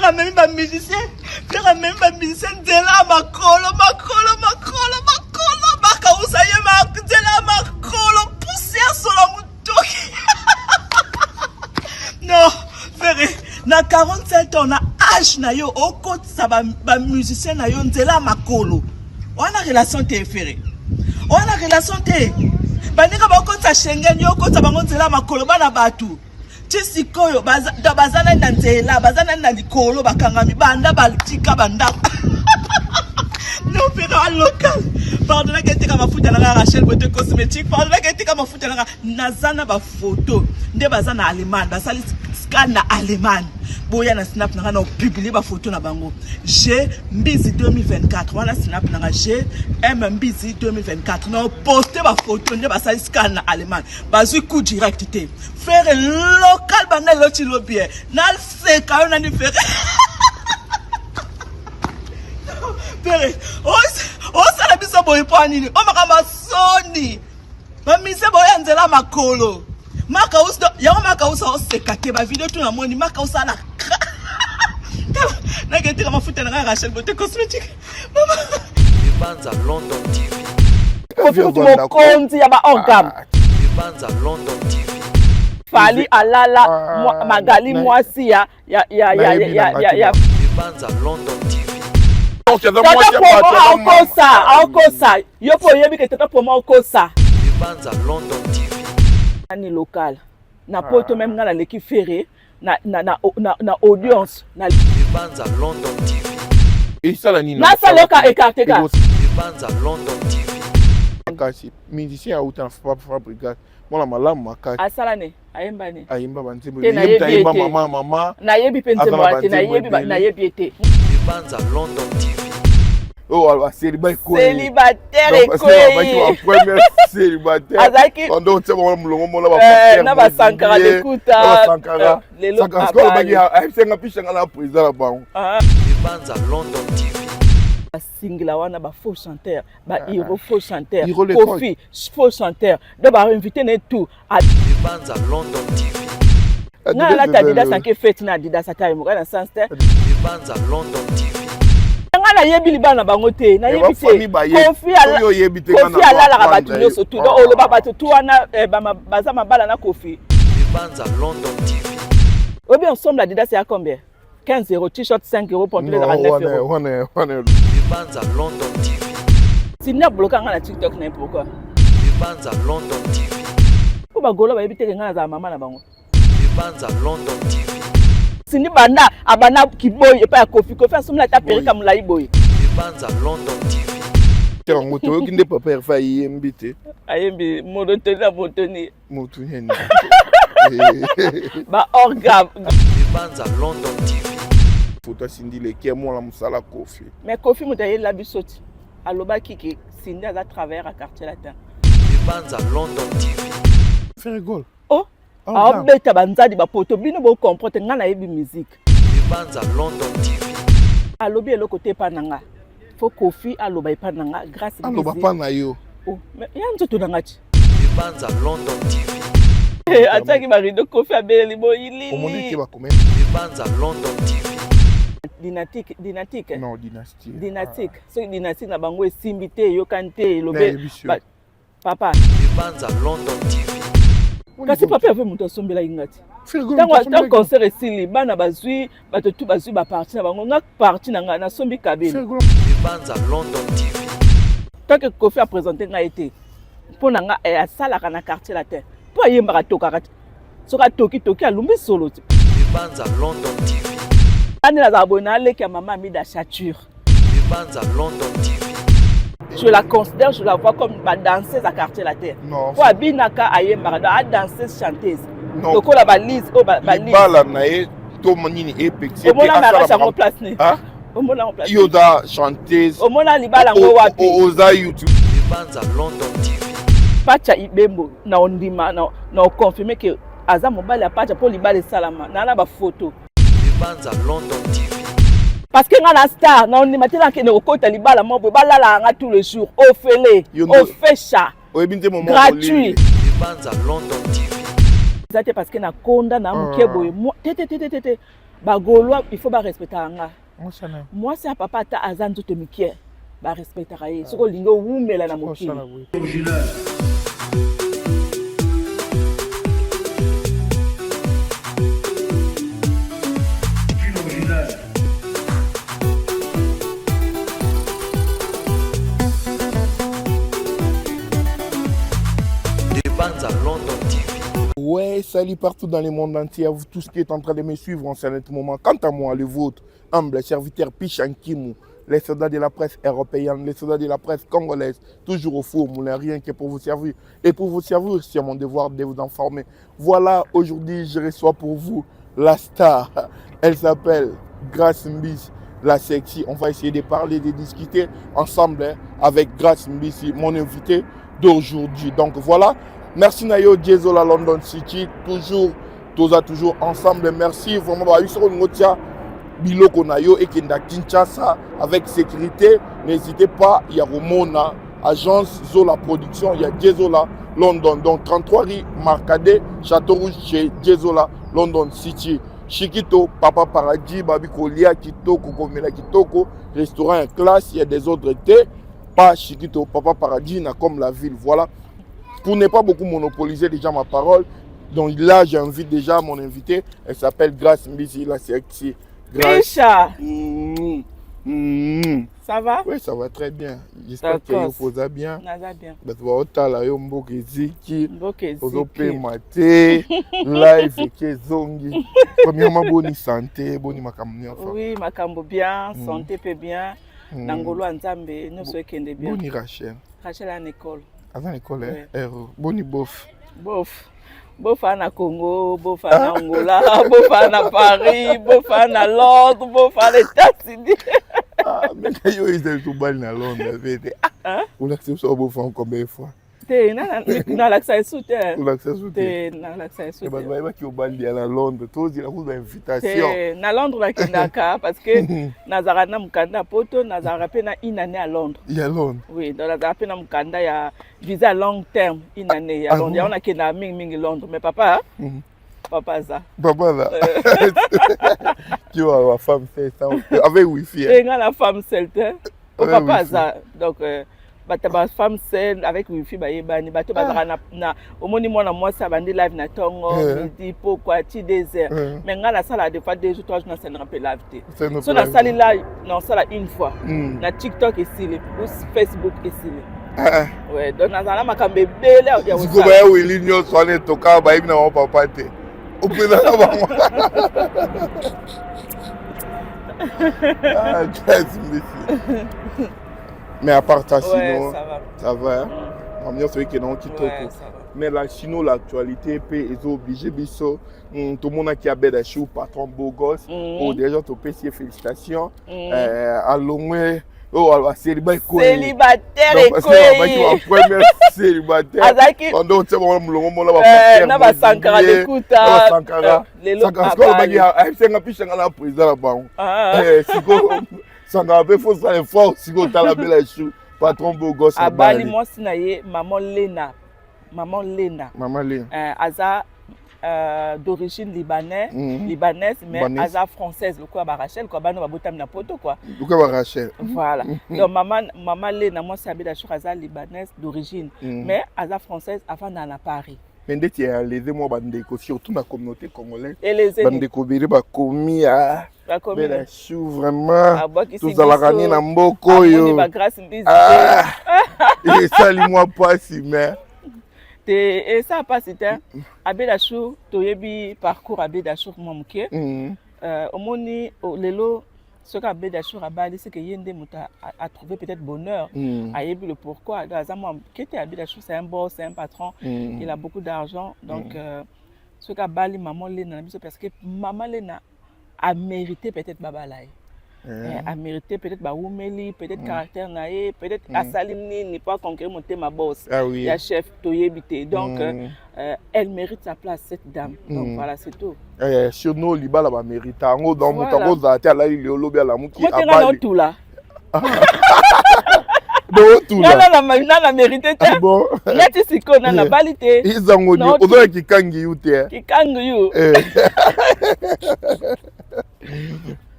Ferre amemi ba musicien, Ferre amemi ba musicien nzela makolo makolo makolo makolo bakausa ye ma nzela makolo poussière solo mutoki. Non, Ferre na 47 ans na âge na yo okotisa ba, ba musicien na yo nzela makolo. Wana relation te Ferre. Wana relation te. Baninga bakotisa Schengen yo okotisa bango nzela makolo bana batu. Ti sikoyo baza, baza nani na nzela, baza nani na likolo, bakangami banda batika bandako. Non, Ferre local. Pardon, nake tika mafuta na nga Rachel Beauté Cosmétique. Pardon, nake tika mafuta na nga. Naza na ba photo nde baza na Allemagne, basali scan na Allemagne. Boya na snap na nga na publier ba photo na bango. G Mbizi 2024 wana snap na nga G M Mbizi 2024 na poster ba photo nde basali scan na Allemagne. Bazui coup direct te. Ferre local banda lelo ti lobi eh. Naseka yo nani Ferre. Ferre, osala biso boye mpo nini? O makambo ya soni. Bamise boya nzela makolo. Makausi yango makausi oseka te ba video tu namoni makausi ala naketeka mafuta na ngai Rachel Beauté Cosmétique. Mama. Ebanza London TV. Kofi kutu mokonzi ya ba orgame. Ebanza London TV. Fally alala ah, Magali mwasi ya ya ya ya ya ya ya Ebanza London TV. Tata Promo aokosa aokosa yo mpo oyebi ke Tata Promo aokosa. Ebanza London TV. Ani local na poto ah. meme nga naleki Ferre na, na, na, na, na audience na Ebanza London TV. Esala nini? Nasala yoka écarte ka. Ebanza London TV. Makasi musicien auta na Fabrigas mwana malamu makasi. Asala ne ayemba ne. Ayemba ba nzembo. Ye ayemba mama mama. Nayebi pe nzembo te nayebi nayebi ye te. Ebanza London TV. Oh, célibat ekoyi. Célibataire ekoyi. Premier célibataire. Azalaki. Pendant otia bango mulongo mona ba eh, pasteur. Na ba Sankara de Kuta. Na ba Sankara. Eh, lelo Sankara sikoyo alobaki ayebisi nga pisha nga na président na bango. Ah. Ebanza London TV. Basingila wana ba faux chanteur, ba ah. hero faux chanteur, Kofi faux chanteur. Donc ba invité ne tout. Ebanza London TV. Nga nalata Adidas anke fete na Adidas ata ye moko na sens te. Ebanza London TV. Nga nayebi libala na bango te, nayebi te. Kofi alalaka bato nyonso tu. Donc oloba bato tu wana eh, baza mabala na Kofi. Ebanza London TV. Oyebi ensemble Adidas ya combien? 15 euros, t-shirt 5 euros, pantalon ezalaka 9 euros. Wana wana. Ebanza London TV. Sydney abloka nga na TikTok na ye pourquoi? Ebanza London TV. Po ba golo bayebi te ke nga nazala mama na bango. Ebanza London TV. Cindy banda abanda kiboyi epai ya Koffi. Koffi asombi ata perika molayi boye. Ebanza London TV. Yango toyoki nde papa Herve ayembi te. Ayembi monotoni na motoni. Motu nini? Ba orgame. Ebanza London TV. Photo ya Cindy Leke mwana mosala Koffi. Mais Koffi moto ayela biso ti. Alobaki ke Cindy aza travailleur à quartier latin. Ebanza London TV. Ferre Gola. Oh, aobeta banzadi bapoto bino bo comprendre nga nayebi musique. Ebanza London TV. Alobi eloko te epa na nga. Faut Koffi aloba epa na nga grâce aloba pa na yo. Oh, mais ya nzoto na nga ti. Ebanza London TV. Eh, atiaki ba rideau Koffi abeleli boyilili. Omoni te ba comment? Ebanza London TV. Dynastique, dynastique. Non, dynastie. Dynastique. Ah. Soki dynastique na bango esimbi te, eyokani te, elobe. Papa. Ebanza London TV. Kasi papa Herve moto asombelaki nga ti. Ntango ntango concert esili bana bazwi bato tu bazwi ba parti na bango nga parti na nga nasombi kabelo. Ebanza London TV. Tant que Koffi a présenter ngai te mpo na nga eh, asalaka na quartier latin mpo ayembaka tokaka te soki atoki toki alumbi solo te. Ebanza London TV. Nde nazala boye na leki ya mama Amida Chature. Ebanza London TV. Je la considère, je la vois comme ma danseuse à quartier latin. Non. Po abinaka ayembaka, donc a danseuse chanteuse. Non. Lokola ba Lise, oh ba, ba Lise. Libala na ye to nini epekisi Omona mariage yango place nini? Hein? Omona yango place. Yo oza chanteuse. Omona libala yango wapi? Oza YouTube. Ebanza London TV. Pacha Ibembo na ondima na na confirmer que aza mobali ya Pacha po libala esalama. Na na ba photo. Ebanza London TV. Parce que nga na star na ondima te nakende kokota libala moko boye balalaka nga tout le jour ofele ofesha oyebi nde moment gratuit. Ebanza London TV. Eza te parce que nakonda na moke boye te te te te te. Bagaulois il faut barespectaka nga. Mwasi ya papa ata aza nzoto mikie, barespectaka ye. Soki olingi owumela na mokili. Banza London TV. Ouais, salut partout dans le monde entier, à vous tous qui êtes en train de me suivre en ce moment. Quant à moi, le vôtre, humble serviteur Pichan Kimu, les soldats de la presse européenne, les soldats de la presse congolaise, toujours au four, moulin, rien que pour vous servir. Et pour vous servir, c'est mon devoir de vous informer. Voilà, aujourd'hui, je reçois pour vous la star. Elle s'appelle Grace Mbisi, la sexy. On va essayer de parler, de discuter ensemble, hein, avec Grace Mbisi, mon invité d'aujourd'hui. Donc voilà, merci Nayo Diezola London City, toujours, toza toujours ensemble. Merci vraiment, bah, Ngotia, biloko na yo ekenda Kinshasa avec sécurité. N'hésitez pas, il y a Romona, agence Zola Production, il y a Diezola London. Donc 33 rue Marcadet, Château Rouge chez Diezola London City. Chiquito, Papa Paradis, Babi Kolia, Kitoko, Komela Kitoko, restaurant en classe, il y a des autres thés. Pas Chiquito, Papa Paradis, comme la ville. Voilà. Pour ne pas beaucoup monopoliser déjà ma parole, donc là, j'invite déjà mon invité. Elle s'appelle Grace Mbisi, la sexy. Grâce. Misha. Ça va? Oui, ça va très bien. J'espère que vous allez bien. Naza bien. Bato baotala yo, mboka eziki. Mboka eziki. Ozopema te, live eke ezongi. Premièrement, boni santé, boni makambo nyonso? Oui, makambo bien, santé mpe bien. Na ngolu ya Nzambe, nyonso ekende bien. Boni Rachel? Rachel aza na école. Aza na école, eh? Boni bof? Bof. Bofa na Congo, bofa na Angola, bofa na Paris, bofa na Londres, bofa na États-Unis. Ah, meka yo ezali tobali na Londres pe te. Olakisa biso bofa combien de fois? Te, nalakisa esu te. Olakisa su te? Te, nalakisa esu. Bato bayebaki obali ya na Londres, tozela kuzu bainvitation. Te, na Londres nakendaka parce que nazalaka na mokanda ya poto, nazalaka mpe na une année à Londres. Ya Londres? Oui, donc nazalaka mpe na mokanda ya visa long terme, une année ya Londres. Yango nakendaka mingimingi Londres, mais papa, papa aza. Papa là, tu vois ma femme, c'est ça, avec wifi. Te, nga na femme seule te, po papa aza. Donc bato bafemme seule avec wifi bayebani, bato bazalaka na omoni mwana mwasi abandi live na ntongo, midi, pokwa ti 2 heures. Mais ngai nasala des fois 2 jours, 3 jours, nasalaka mpe live te. So nasali live, nasala une fois na TikTok, esili, ou Facebook, esili. Ouais, donc nazala makambo ebele ya. Sikoyo baya weli nyonso wana etoka, bayebi na bango papa te, opesaka bango. Ah, Grace Mbisi. Mais à part ça, sinon, ouais, ça va. Ça va, hein? Mm. Nyonso ekende kitoko. Ouais, ça va. Mais là, sinon, l'actualité mpe ezo-oblige biso. Tomonaki Abed Achou, patron beau gosse, oyo déjà topesi ye félicitation, alongwe oyo célibat. Célibataire ekoyi. Première célibataire. Azalaki pendant otia bango molongo mona. Na basankara lekuta. Basankara alobaki ayebisenga pishanga na président na bango. Sikoyo Sankara mpe faut sala effort. Sikoyo otala Bela Chou, patron beau gosse. Abali mwasi na ye, maman Lena, maman Lena. Maman Lena. Aza d'origine libanais, libanaise, mais Libanaise. Aza française lokola ba Rachel quoi, bana babotami na poto quoi. Lokola ba Rachel. Voilà. Donc maman Lena, mwasi ya Bela Chour, aza libanaise d'origine, mais aza française, avanda na Paris. Mais ndeti ya leze mwa bandeko, surtout na communauté congolaise, Eleze. bandeko ebele bakomi a Bakomi. Bela Chou vraiment Abwakisi tozalaka biso. nini na mboka Amoni oyo? ba Grâce Mbizi. Ah, esali mwa mpasi, mais Te, esa mpasi te. Abela Chour, toyebi parcours Abeda Chour mwa moke. Omoni lelo soki Abeda Chour abali, c'est que ye nde moto a trouvé peut-être bonheur. Ayebi le pourquoi. Donc aza mwa moke te. Abeda Chour, c'est un boss, c'est un patron, il a beaucoup d'argent. Donc soki abali maman Lena na biso, parce que maman Lena a mérité peut-être babala ye. A mérité peut-être, bawumeli peut-être caractère na ye, peut-être asali nini po aconquérir motema boss Ah oui. ya chef, toyebi te. Donc elle mérite sa place, cette dame. Donc voilà, c'est tout. Eh, surno libala bamérita yango. Donc moto Voilà. akozala te, alali lelo, olobi alamuki, Mote nga na abali. otula. Donc otula. Nga na mérité te. Ah bon? Neti sikoyo na nabali te. Ezango ni Na ozoya kikangi yu te, eh? Kikangi yu. Eh.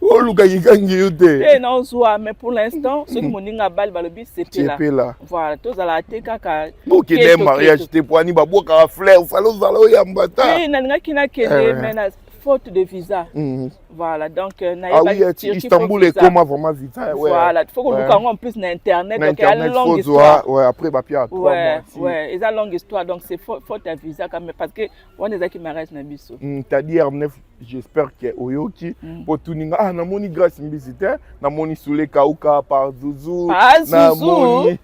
Oluka kikangi yo te. Te, nazwa, mais pour l'instant soki moninga abali, balobi sepela. Sepela. Voilà, tozala te kaka. Bokende mariage te, po ani babwakaka fleur, fale ozala oyamba ta. Oui, nalingaki nakende, mais na faute de visa. Voilà, donc Ah oui, Istanbul ekoma vraiment visa, ouais. Voilà, faut koluka yango en plus na internet. Donc ya longue histoire. Ouais, après bapia 3 mois. Ouais, eza longue histoire, donc c'est faute ya visa quand même, parce que wana ezalaki mariage na biso. Tadi R9, j'espère que oyoki po tuninga. Ah, namoni Grâce Mbisi te, namoni Sule Kauka par Zuzu, namoni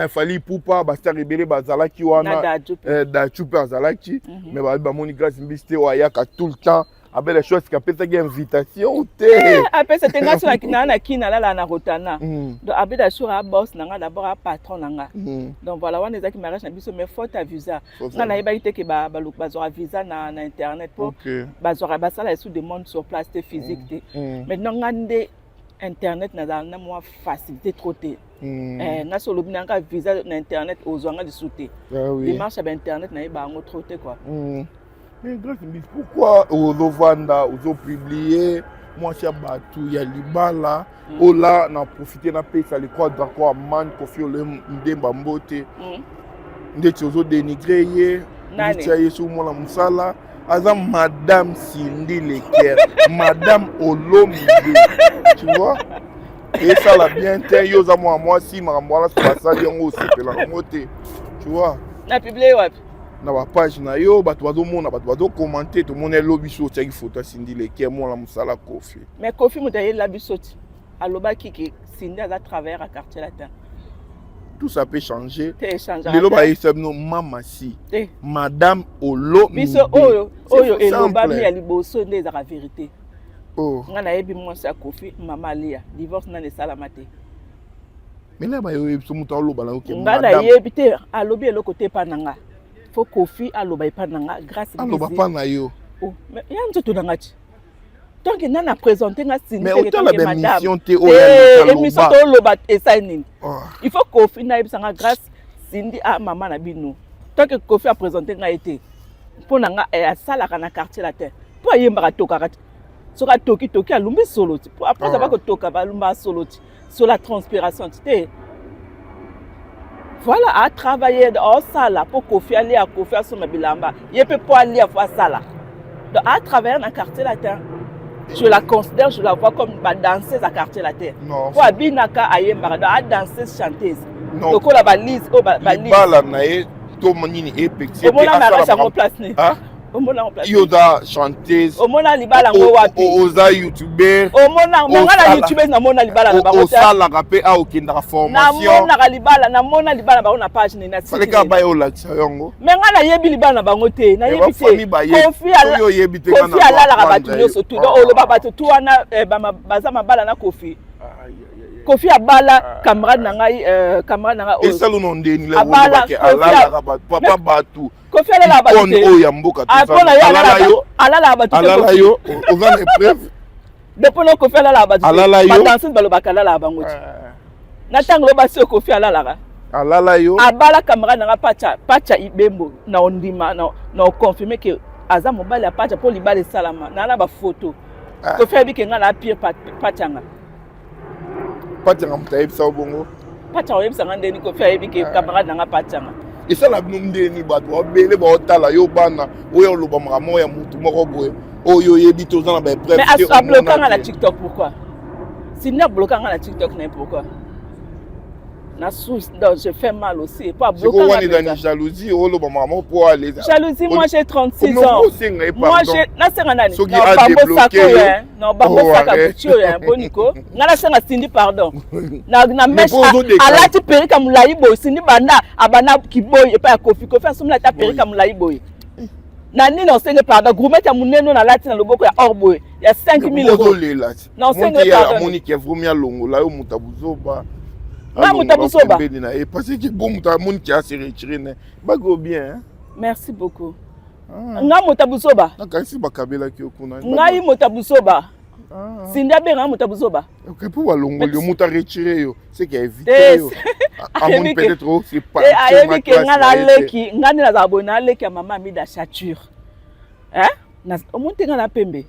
Fally Ipupa, bastar ebele bazalaki wana, Dachu mpe azalaki, mais bamoni Grâce Mbisi te. Oyo ayaka tout le temps, abela chose, apesaki invitation te. Apesa te. Nga so naa na kini, alala na Rotana. Donc abeda sur a boss na nga, d'abord a patron na nga. Donc voilà, wana ezalaki mariage na biso, mais faute ya visa, nga nayebaki te ke bazwaka visa na internet, po bazwaka, basala esu demande sur place te, physique te. Maintenant nga nde internet nazala na mwa facilité trop te. Nga so olobi na nga visa na internet, ozwanga lisusu te. Démarche ya bainternet nayeba yango trop te, quoi. Mais Grâce Mbisi, pourquoi ozovanda ozopublie mwasi ya bato ya libala? Ola na profite napesa le croix draco Aman Kofi Ole Ndemba mbote. Ndeti ozodénigre ye, tia ye so mwana mosala, aza madame Cindy Leker, madame Olomide, tu vois, esala bien te. Yo oza mwana mwasi, makambo wana so basali yango, osepelaka yango te, tu vois. Na publie wapi? Na bapage na yo, bato bazomona, bato bazokomante. Tomoni elobi so otiaki foto ya Cindy Leker, mwana mosala Kofi. Mais Kofi moto ayela biso ti alobaki ke Cindy aza travailleur à Quartier Latin. Tout ça peut changer. Te, échanger. Lelo bayesa bino mama si madame Olo. Biso oyo oyo elobami ya liboso nde ezaka vérité. Oh. Nga nayebi mwasi ya Kofi, mama Alia, divorce nani esalama te. Mais na bayoyebi biso, moto aloba na yoke. Nga nayebi te, alobi eloko te epa na nga. Faut Kofi aloba epa na nga, Grâce. Aloba mpa na yo? Oh, ya nzoto na nga ti. Donc nani aprésente nga Cindy? Mais otala baémission te. Oyo émission toloba esali nini? Il faut Kofi nayebisa nga Grâce, Cindy a mama na bino. Tant que Kofi aprésente ngai te, mpo na nga asalaka na Quartier Latin, mpo ayembaka, tokaka te. Soki atoki toki, alumbi solo ti, po après ava kotoka, balumbaka solo ti sur la transpiration ti te. Voilà, atravaille, osala mpo Kofi alia, Kofi asomba bilamba, ye mpe mpo alia fo asala. Donc atravaille na Quartier Latin, je la considère, je la vois comme badanseuse à Quartier Latin, po abinaka, ayembaka, donc adanseuse chanteuse lokola balise oyo. Balibala na ye to nini epekisi? Omona mariage yango place nini? Omona yango place? Yo oza chanteuse. Omona libala yango wapi? Oza youtuber. Omona nga na youtubeuse, namona libala na bango? Osalaka mpe a okendaka formation. Namonaka libala, namona libala na bango na page nini? Na site kaka baya olakisa yango. Mais nga nayebi libala na bango te, nayebi te. Kofi alalaka bato nyonso tu, donc oloba bato tu wana baza mabala na Kofi. Kofi abala camarade na ngai, camarade na ngai. Esalo na ndeni alalaka papa bato. Kofi alalaka bato te. Oyo ya mboka. Alala yo, alalaka bato. Alala yo, oza na épreuve. Depuis no Kofi alalaka bato. Alala yo. Badanseuse balobaka alalaka bango ti na ntango loba si Kofi alalaka. Alala yo. Abala camarade na nga Pacha, Pacha Ibembo. Na ondima na oconfirme ke aza mobali ya Pacha, mpo libala esalama naa na bafoto. Kofi ayebi ke nga na pire Pachanga. Pachanga moto ayebisa yo bongo? Pachanga oyebisanga ndeni Kofi ayebi ke camarade na nga Pachanga. Esala bino ndeni? Bato babele baotala yo, bana oyo oloba makambo ya motu moko boye oyo oyebi te, oza na baépreuve. Mais ablokanga na TikTok pourquoi? Cindy ablokanga na TikTok na ye pourquoi? Na sous, donc je fais mal aussi po ablokanga. Wana eza ni jalousie, oloba makambo po aleza. Jalousie? Moi j'ai 36 ans. Moi j'ai, nasenga nani? Soki adébloqué yo. Non, bambosaka Gucci oyo boniko. Nga nasenga Cindy pardon na mèche alati perruque ya molai boye. Cindy banda abanda kiboyi epai ya Kofi, Kofi asomeli ata perruque ya molai boye na nini? Osenge pardon, gourmette ya monene oyo nalati na loboko ya or boye ya 5000 euros. Ozolela. Na osenge pardon. Amoni ke vraimen alongola yo moto abuzoba. Nga moto abuzoba? Pembeni na ye, parce que bon, moto amoni ke ase retire ne bako bien. Merci beaucoup. Nga moto abuzoba? Nakanisi bakabelaki yo kuna. Ngai moto abuzoba? Cindy abenga moto abuzoba? Ok, mpo balongoli yo, moto aretire yo, c'est que aévite yo, amoni peut-être oh, c'est pas. Ayebi ke nga naleki, nga nde nazala boye, naleki ya mama Amida Chature. Omoni te, nga na pembe.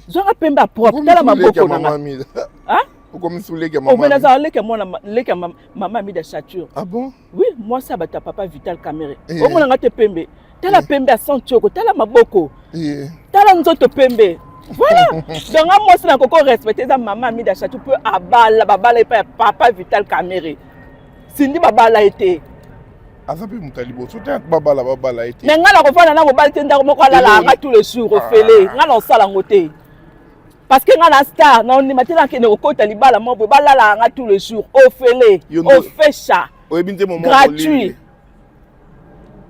Zwanga pembe ya propre, tala maboko na nga. Hein? Okomi su leki ya mama. Omena za leki ya mwana leki ya mama Amida Chature. Ah bon? Oui, mwasi ya bato ya papa Vital Kamerhe. Eh. Omona nga te pembe. Tala eh. pembe ya sans tioko, tala maboko. Eh. Tala nzoto pembe. Voilà. Donc nga mwasi na koko respecter eza mama Amida Chature pe abala babala epai ya papa Vital Kamerhe. Cindy babala ye te. Aza mpe moto ya liboso te babala babala ye te. Mais nga nakofanda na mobali te ndako moko alalaka nga tous les jours ofele. Nga nakosala yango te. Parce que nga na star na ondima te nakende kokota libala moko boye balalaka nga tous les jours ofele ofesha oyebi nde moment gratuit.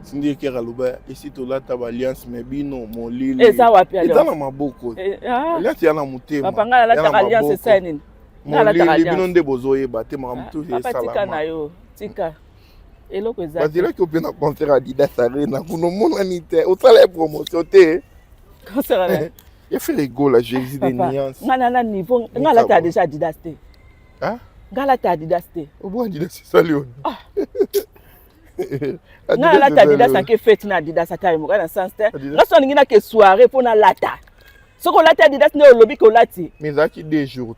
Cindy Eker aloba esi tolata ba alliance mais bino molili eza wapi eza na maboko eh, ah. Alliance ya na motema. Papa nga nalataka alliance esali nini? Molili bino nde bozoyeba te makambo ah, tu esalama. Tika na yo tika eloko eza bazelaki ope na concert Adidas Arena kuna omonani te osala ye promotion te concert ya Ferre Gola Jésus de nuance nga na na niveau nga alata déjà Adidas te nga alata Adidas te obo Adidas esali oni ah. Nga alata Adidas ake fete na Adidas ata yo moko na sens te nga so alingi nake soirée mpo nalata soki olati Adidas nde olobi ke olati mais ezalaki 2 jours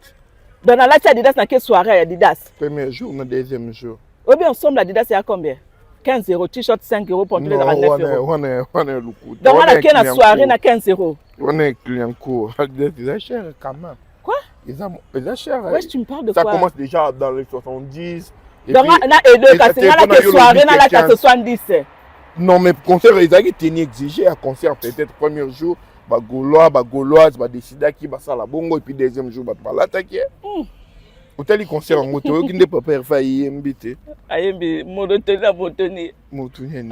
donc nalati Adidas nake soirée ya Adidas premier jour na deuxième jour. Oyebi ensemble Adidas ya combien? 15 euros, t-shirt 5 euros, pantalon ezalaka 9 euros. Wana wana lokuta. Donc wana ke na soirée na 15 euros. Wana client court. Adidas eza cher quand même. Quoi? Eza cher. Ouais, tu me parles de ça quoi? Ça commence déjà dans les 70. Donc na edo kasi nga na ke soirée na lata 70. Non mais concert ezalaki tenu exigé à concert peut-être premier jour ba Gaulois, ba Gauloises ba décidaki basala bongo et puis deuxième jour bato balataki. Otali concert yango te oyoki nde papa Herve ayembi te. Ayembi monotoni na motoni. Motu nini?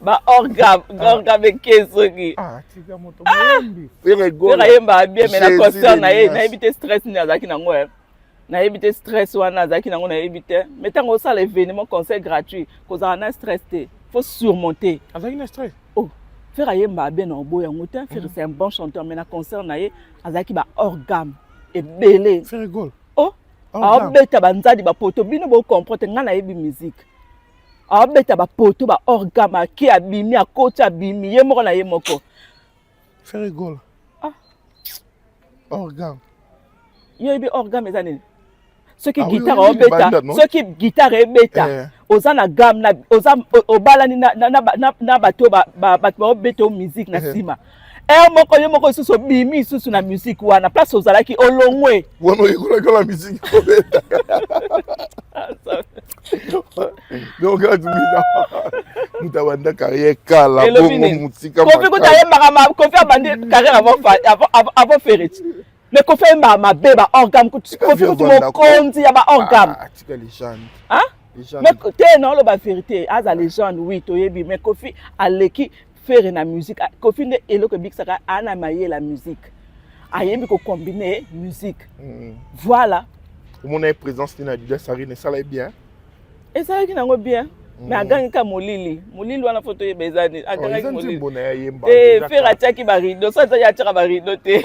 Ba orgame, orgame eke soki. Ah, tika moto moyembi. Ferre Gola. Ferre ayembaka bien mais na concert na ye nayebi te stress nini azalaki nango. Nayebi te stress wana azalaki nango nayebi te. Mais ntango osala événement concert gratuit kozala na stress te. Faut surmonter. Azalaki na stress. Oh, Ferre ayembaka bien na oboya yango te. Ferre c'est un bon chanteur mais na concert na ye azalaki ba orgame ebele. Ferre Gola. Oh, aobeta banzadi bapoto bino bocomprendre te ngai nayebi musique. Aobeta bapoto ba orgame ake abimi akoti abimi ye moko na ye moko. Ferre Gola. Ah. Orgame. Yo yebi orgame eza nini? Soki ah, guitare oui, obeta, soki guitare ebeta, eh. Oza na gamme na oza obalani na na na, na bato ba, ba, bato baobeta o musique na nsima. Eh. Moko yo moko lisusu obimi lisusu na musique wana place ozalaki olongwe. Wana oyekolaki na musique obeta. Donc moto abanda carrière kala bongo mosika. Kofi kuta ayembaka ma Kofi abandi carrière avant avant Ferre. Mais Kofi ayembaka mabe ba organe Kofi kutu mokonzi ya ba organe. Ah, tika légende. Hein? Mais te na oloba vérité, aza légende oui toyebi mais Kofi aleki Ferre na musique. Kofi nde eloko ebikisaka ana mayela musique. Ayebi ko combiner musique. Voilà. Omona ye présence na Adidas Arena esalaki bien. Ezalaki nango bien. Mais agangi ka molili. Molili wana faut toyeba eza nini. Agangaki molili. Te Ferre atiaki ba rideau, so azalaki atiaka ba rideau te.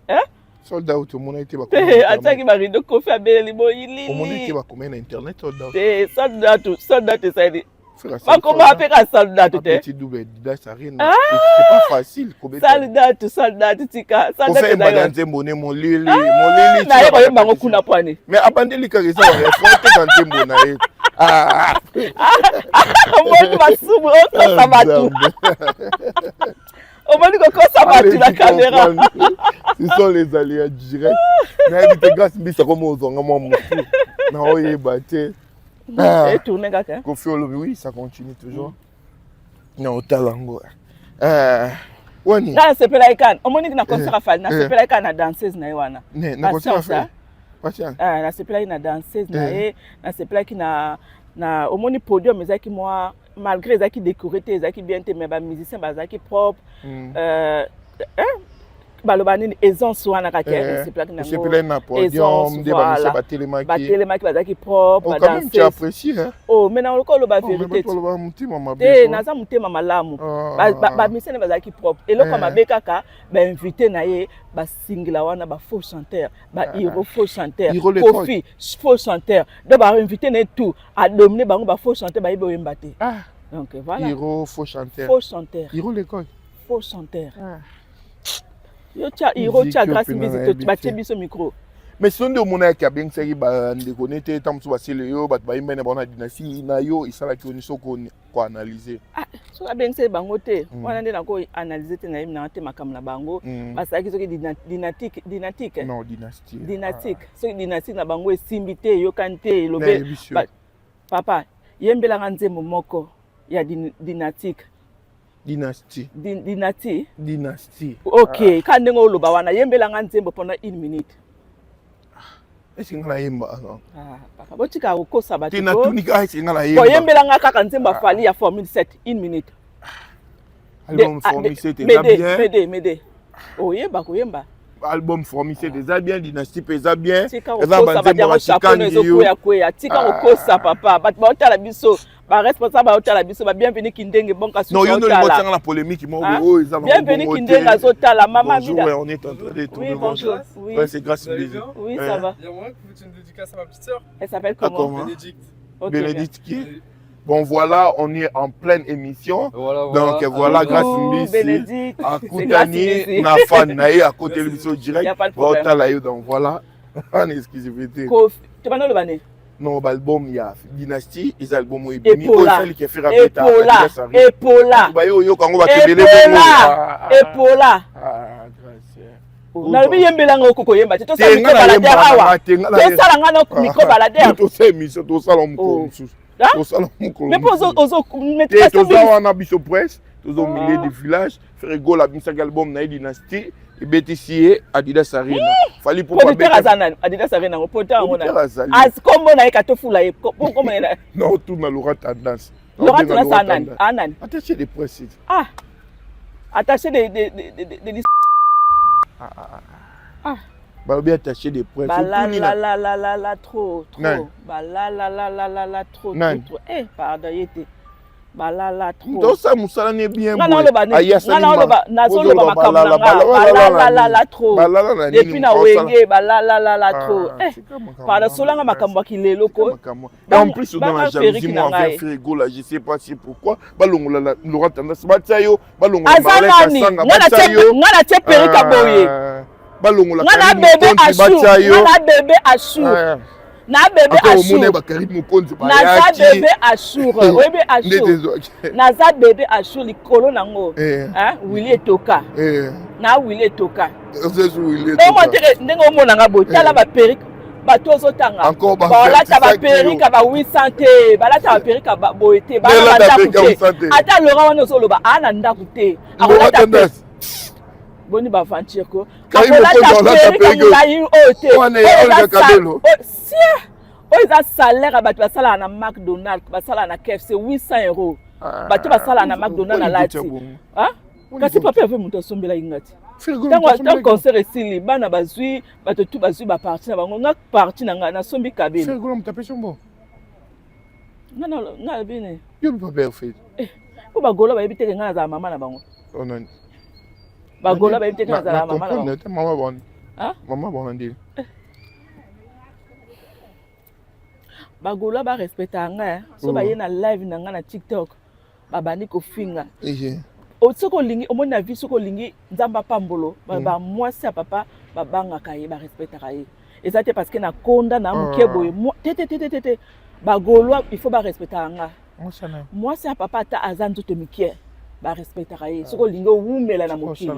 Hein? Sold out omona te ba Te atiaki ba rideau Kofi abeleli molili. Omona te ba combien na internet sold out. Te sold out, sold out esali. Bakoma mpe ka sold out te. Petit double Adidas Arena. C'est pas facile kobeta. Sold out, sold out tika. Sold out. Kofi banda nzembo ne molili, molili. Na ye koyemba ngo kuna pwani. Mais abandeli kaka eza ba refrain te ka nzembo na ye. Ah. Omoni masumu okosa bato. Omoni kokosa bato na caméra. Ce sont les aléas direct. Nayebi te grâce mbisa komo ozwanga mwa motu. Na oyeba te. Ah. Et tourner kaka. Kofi olobi oui, ça continue toujours. Na otala yango. Wani. Nga nasepelaki kaka omoni na concert afali nasepelaki kaka na danseuse na ye wana. Na concert afali. Patience. Ah, nasepelaki na danseuse na ye, nasepelaki na na omoni podium ezalaki mwa malgré ezalaki décoré te ezalaki bien te mais ba musiciens bazalaki propre. Baloba nini aisance wana kaka nasepelaki nango. Osepelaki na podium nde ba musiciens batelemaki. Batelemaki bazalaki propre, ba danseuse. Tu apprécies hein? Oh, mais na oloba vérité. Oloba motema mabe. Te naza motema malamu. Ba musiciens bazalaki propre. Eloko mabe kaka ba invité na ye ba singila wana ba faux chanteur, ba hero faux chanteur, Kofi faux chanteur. Donc ba invité na ye tout a dominer bango ba faux chanteur ba yebi oyemba te. Donc voilà. Hero faux chanteur. Faux chanteur. Hero l'école. Faux chanteur. Yo tia hero tia Grâce Mbizi batie biso micro. Mais soki nde omonaki abengisaki bandeko ne te ntango mosusu basele yo bato bayembani na bango na dynastie na yo esalaki oni soki koanalyse ah, soki abengisaki bango te mm. wana nde nakoanalyse te nayebi nanga te makambo na bango mm. basalaki soki dynastique dynastique non dynastie dynastique ah. soki dynastique na bango esimbi te eyokani te elobe papa yembelanga nzembo moko ya dynastique Dynastie. Dynastie. Dynastie. Ok, ah. ka ndenge oloba wana yembela nga nzembo pendant une minute. Ah, est-ce que nga nayemba ah, non? Ah, papa botika kokosa bato. Te natuni kaka est-ce que nga nayemba. Koyembela nga kaka nzembo ya ah. Fally ya Formule 7 une minute. Album Formule 7 eza bien. Mede, mede. Oyeba koyemba. Album Formule 7 eza bien, Dynastie pe eza bien. Eza banzembo ya Chikangi yo. Tika kokosa papa, bato baotala biso. Ba responsable baotala biso ba bienvenue Kindenge bonka susu. Non, yo ndio lingo na polémique moko ah? oyo eza na Bienvenue Kindenge azotala mama Bonjour, ouais, on est en train de tourner. Oui, bonjour. Oui. Ouais, c'est grâce à Oui, ça va. Il y a moyen que vous une dédicace à ma petite sœur. Elle s'appelle ah, comment, Bénédicte. Okay, Bénédicte qui Bon voilà, on est en pleine émission. Voilà, voilà. Donc voilà, grâce Mbisi. Bénédicte. Akutani na fan na ye à côté de l'émission direct. Y a pas de problème. Donc voilà, en exclusivité. Kofi, tu vas nous le banner. Non, album ya Dynastie, eza album oyo ebimi oyo esali ke Ferre abeta Epola, epola. Baye oyoka yango bato ebele bongo. Epola. Ah, grâce. Nalobi yembela nga okoki koyemba te tosala micro baladeur awa tosala nga na micro baladeur tosala émission tosala mokolo mosusu tosala mokolo mais mpo ozo te toza wana biso presse toza au milieu du village Ferre Gola abimisaki album na ye Dynastie ebetisi ye Adidas Arena hmm. Fally Ipupa producteur aza nani Adidas Arena ngo producteur yango nani az kombo na ye katofula ye kombo na ye non tuna Laurent Tendance Laurent Tendance aza nani a nani attaché de presse ah attaché de de de de, de... Ah, ah, ah. ah. balobi attaché de presse balalalalala trop trop balalalalala trop trop trop eh pardon ye te balala trop tosala mosala ne bien nazoloba makambo na nga balalalala trop depuis na wenge balalalala trop eh, pardon solanga makambo ya kilelo ko en plus oza na jalousie mo envers Ferre Gola je sais pas si pourquoi balongola Laurent Tendance batia yo balongola aza nani nga na tie perika boye balongola nga na bebe Ashur nga na bebe Ashur na bebe Ashur bakari mokonzi naza bebe Ashur oyebi Ashur naza bebe Ashur likolo nango Willy Etoka na Willy Etoka omontere ndenge omona nga boye tala ba perruque bato ozotanga balata ba perruque ba 800 te balata ba perruque boye te baa na ndako te ata Laurent wana ozoloba aa na ndako te akolata boni ba aventure ko akolata perruque molai oyo te oyo eza salaire ya bato basalaka na McDonald basalaka na KFC 800 euros bato basalaka na McDonald alati kasi papa ave moto asombelaki nga ti ntango concert esili bana bazwi bato tu bazwi baparti na bango nga parti na nga nasombi kabelo nga nalobi nini po bagolo bayebi teke nga nazala mama na bango bagolo bayebi teke nazala mama na bango mama bango nde bagolo barespectaka nga so baye na live na nga na TikTok babandi kofinga soki olingi omoni na vie soki olingi nzambe apambolo bamwasi ya papa babangaka ye barespectaka ye eza te parce que nakonda na moke boye te te te te te bagaulois il faut barespectaka nga mwasi ya papa ata aza nzoto mike barespectaka ye soki olingi owumela na mokili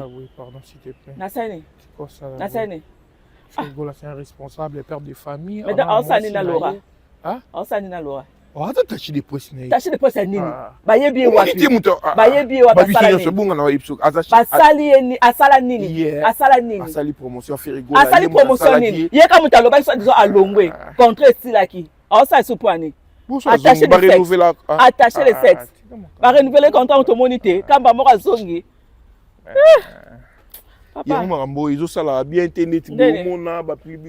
nasani nasani Ferre c'est un responsable, père de famille. Mais aosani na Laura. Aosani na Laura. Aza attaché de presse na ye. Attaché de presse ya nini? Bayebi ye wapi? Bayebi ye wapi asala nini? Bonga na bayebi soki aza basali ye ni asala nini? Asala nini? Asali promotion Ferre Gola. Asali promotion nini? Ye ka moto alobaki soit disant alongwe. Contrat esilaki. Aosala so po ani? Attaché de sexe. Attaché de sexe. Ba renouveler contrat tomoni te. Kamba moko azongi. Yango makambo oyo ezosalaka bien te neti bomona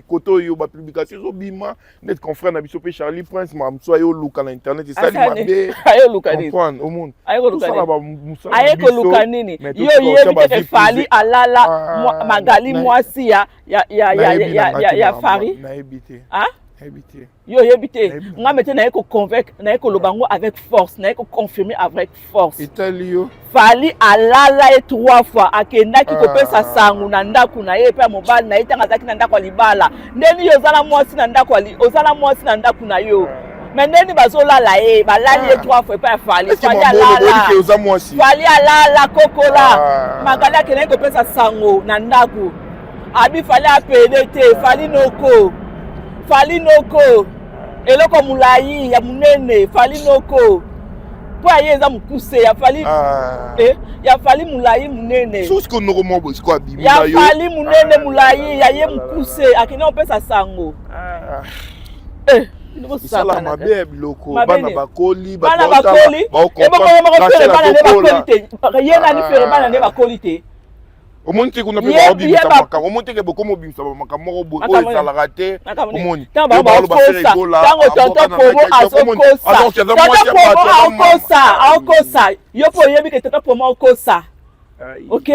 kote oyo bapublication ezobima neti confrère na biso mpe Charlie Prince makambo mosusu aye oluka na internet esali mabe comprendre omona aye koluka nini yo oyebi teke Fally alala Magali mwasi ya Fari nayebi te. Nayebi te. Yo oyebi te. Nga mete naye ko convaincre, naye koloba yango avec force, naye ko confirmer avec force. Etali yo. Fally alala ye trois fois, akendaki kopesa sango na ndako na ye epai ya mobali na ye ntango azalaki na ndako ya libala. Ndeni yo oza na mwasi na ndako oza na mwasi na ndako na yo. Mais ndeni bazolala ye, balali ye trois fois epai ya Fally. Fally alala. Fally alala kokola. Magali akendaki kopesa sango na ndako. Abi Fally apede te, Fally noko. Fally noko. Eloko mulayi ya munene, Fally noko. Po aye eza mukuse ya Fally. Ah. Eh, ya Fally mulayi munene. Soki ko noko moko siko abimi na yo. Ya Fally munene ah. mulayi ya ye mukuse akende kopesa sango. Ah. Eh. Esala mabe ya biloko bana bakoli bana bakoli ebongo moko fere bana nde bakoli te ye nani fere bana nde bakoli te Omoni te kuna pe ba obimisa makambo omoni te ke bokoma obimisa ba makambo moko boye oyo ezalaka te omoni ntango bango bakosa ntango tonton promo azokosa tonton promo aokosa aokosa yo mpe oyebi ke tonton promo aokosa ok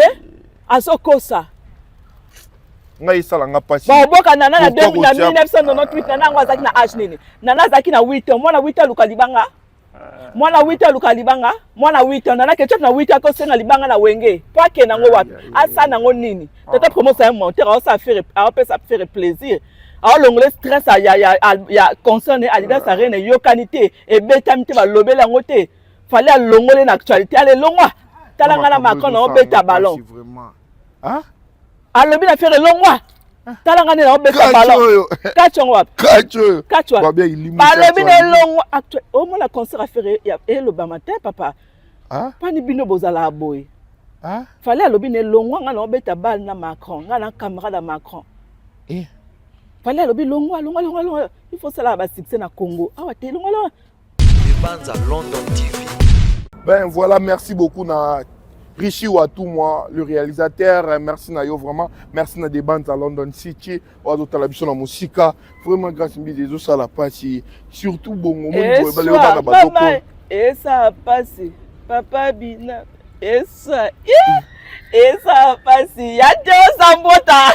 azokosa ngai esala nga mpasi baoboka nana na 1998 nana yango azalaki na age nini nana azalaki na 8 ans mwana 8 ans aluka libanga mwana 8 ans aluka libanga mwana 8 ans nana ketchup na 8 ans akosenga libanga na wenge po akende yango wapi asala yango nini tata promo c'est un menteur aosala fere aopesa fere plaisir aolongola stress ya, ya, ya, ya concert ne adidas arena eyokani te ebetami te balobeli yango te fale alongole na actualité ale longwa tala nga na macron na obeta ballon alobi na fere longwa tala nga nde naobeta ballon kati yango wapi kati wapi balobi na elongwa omona concert affaire elobama te papa pani bino bozalaka boye fale alobi na elongwa nga naobeta balle na macron nga na camarade ya macron eh. fale alobi longwa longwa longwa longwa il faut salaka basuccès na congo awa te longwa longwa Ebanza London TV. Ben voilà, merci beaucoup na Richie Watumwa, le réalisateur. Merci na yo vraiment. Merci na Debanza London City. Ozo tala biso na musika. Vraiment grâce mbizi ezo sala pasi. Surtout bongo moni boye bale bana bazoko. Esa pasi. Papa Bina. Esa. Esa pasi. Ya te osambota.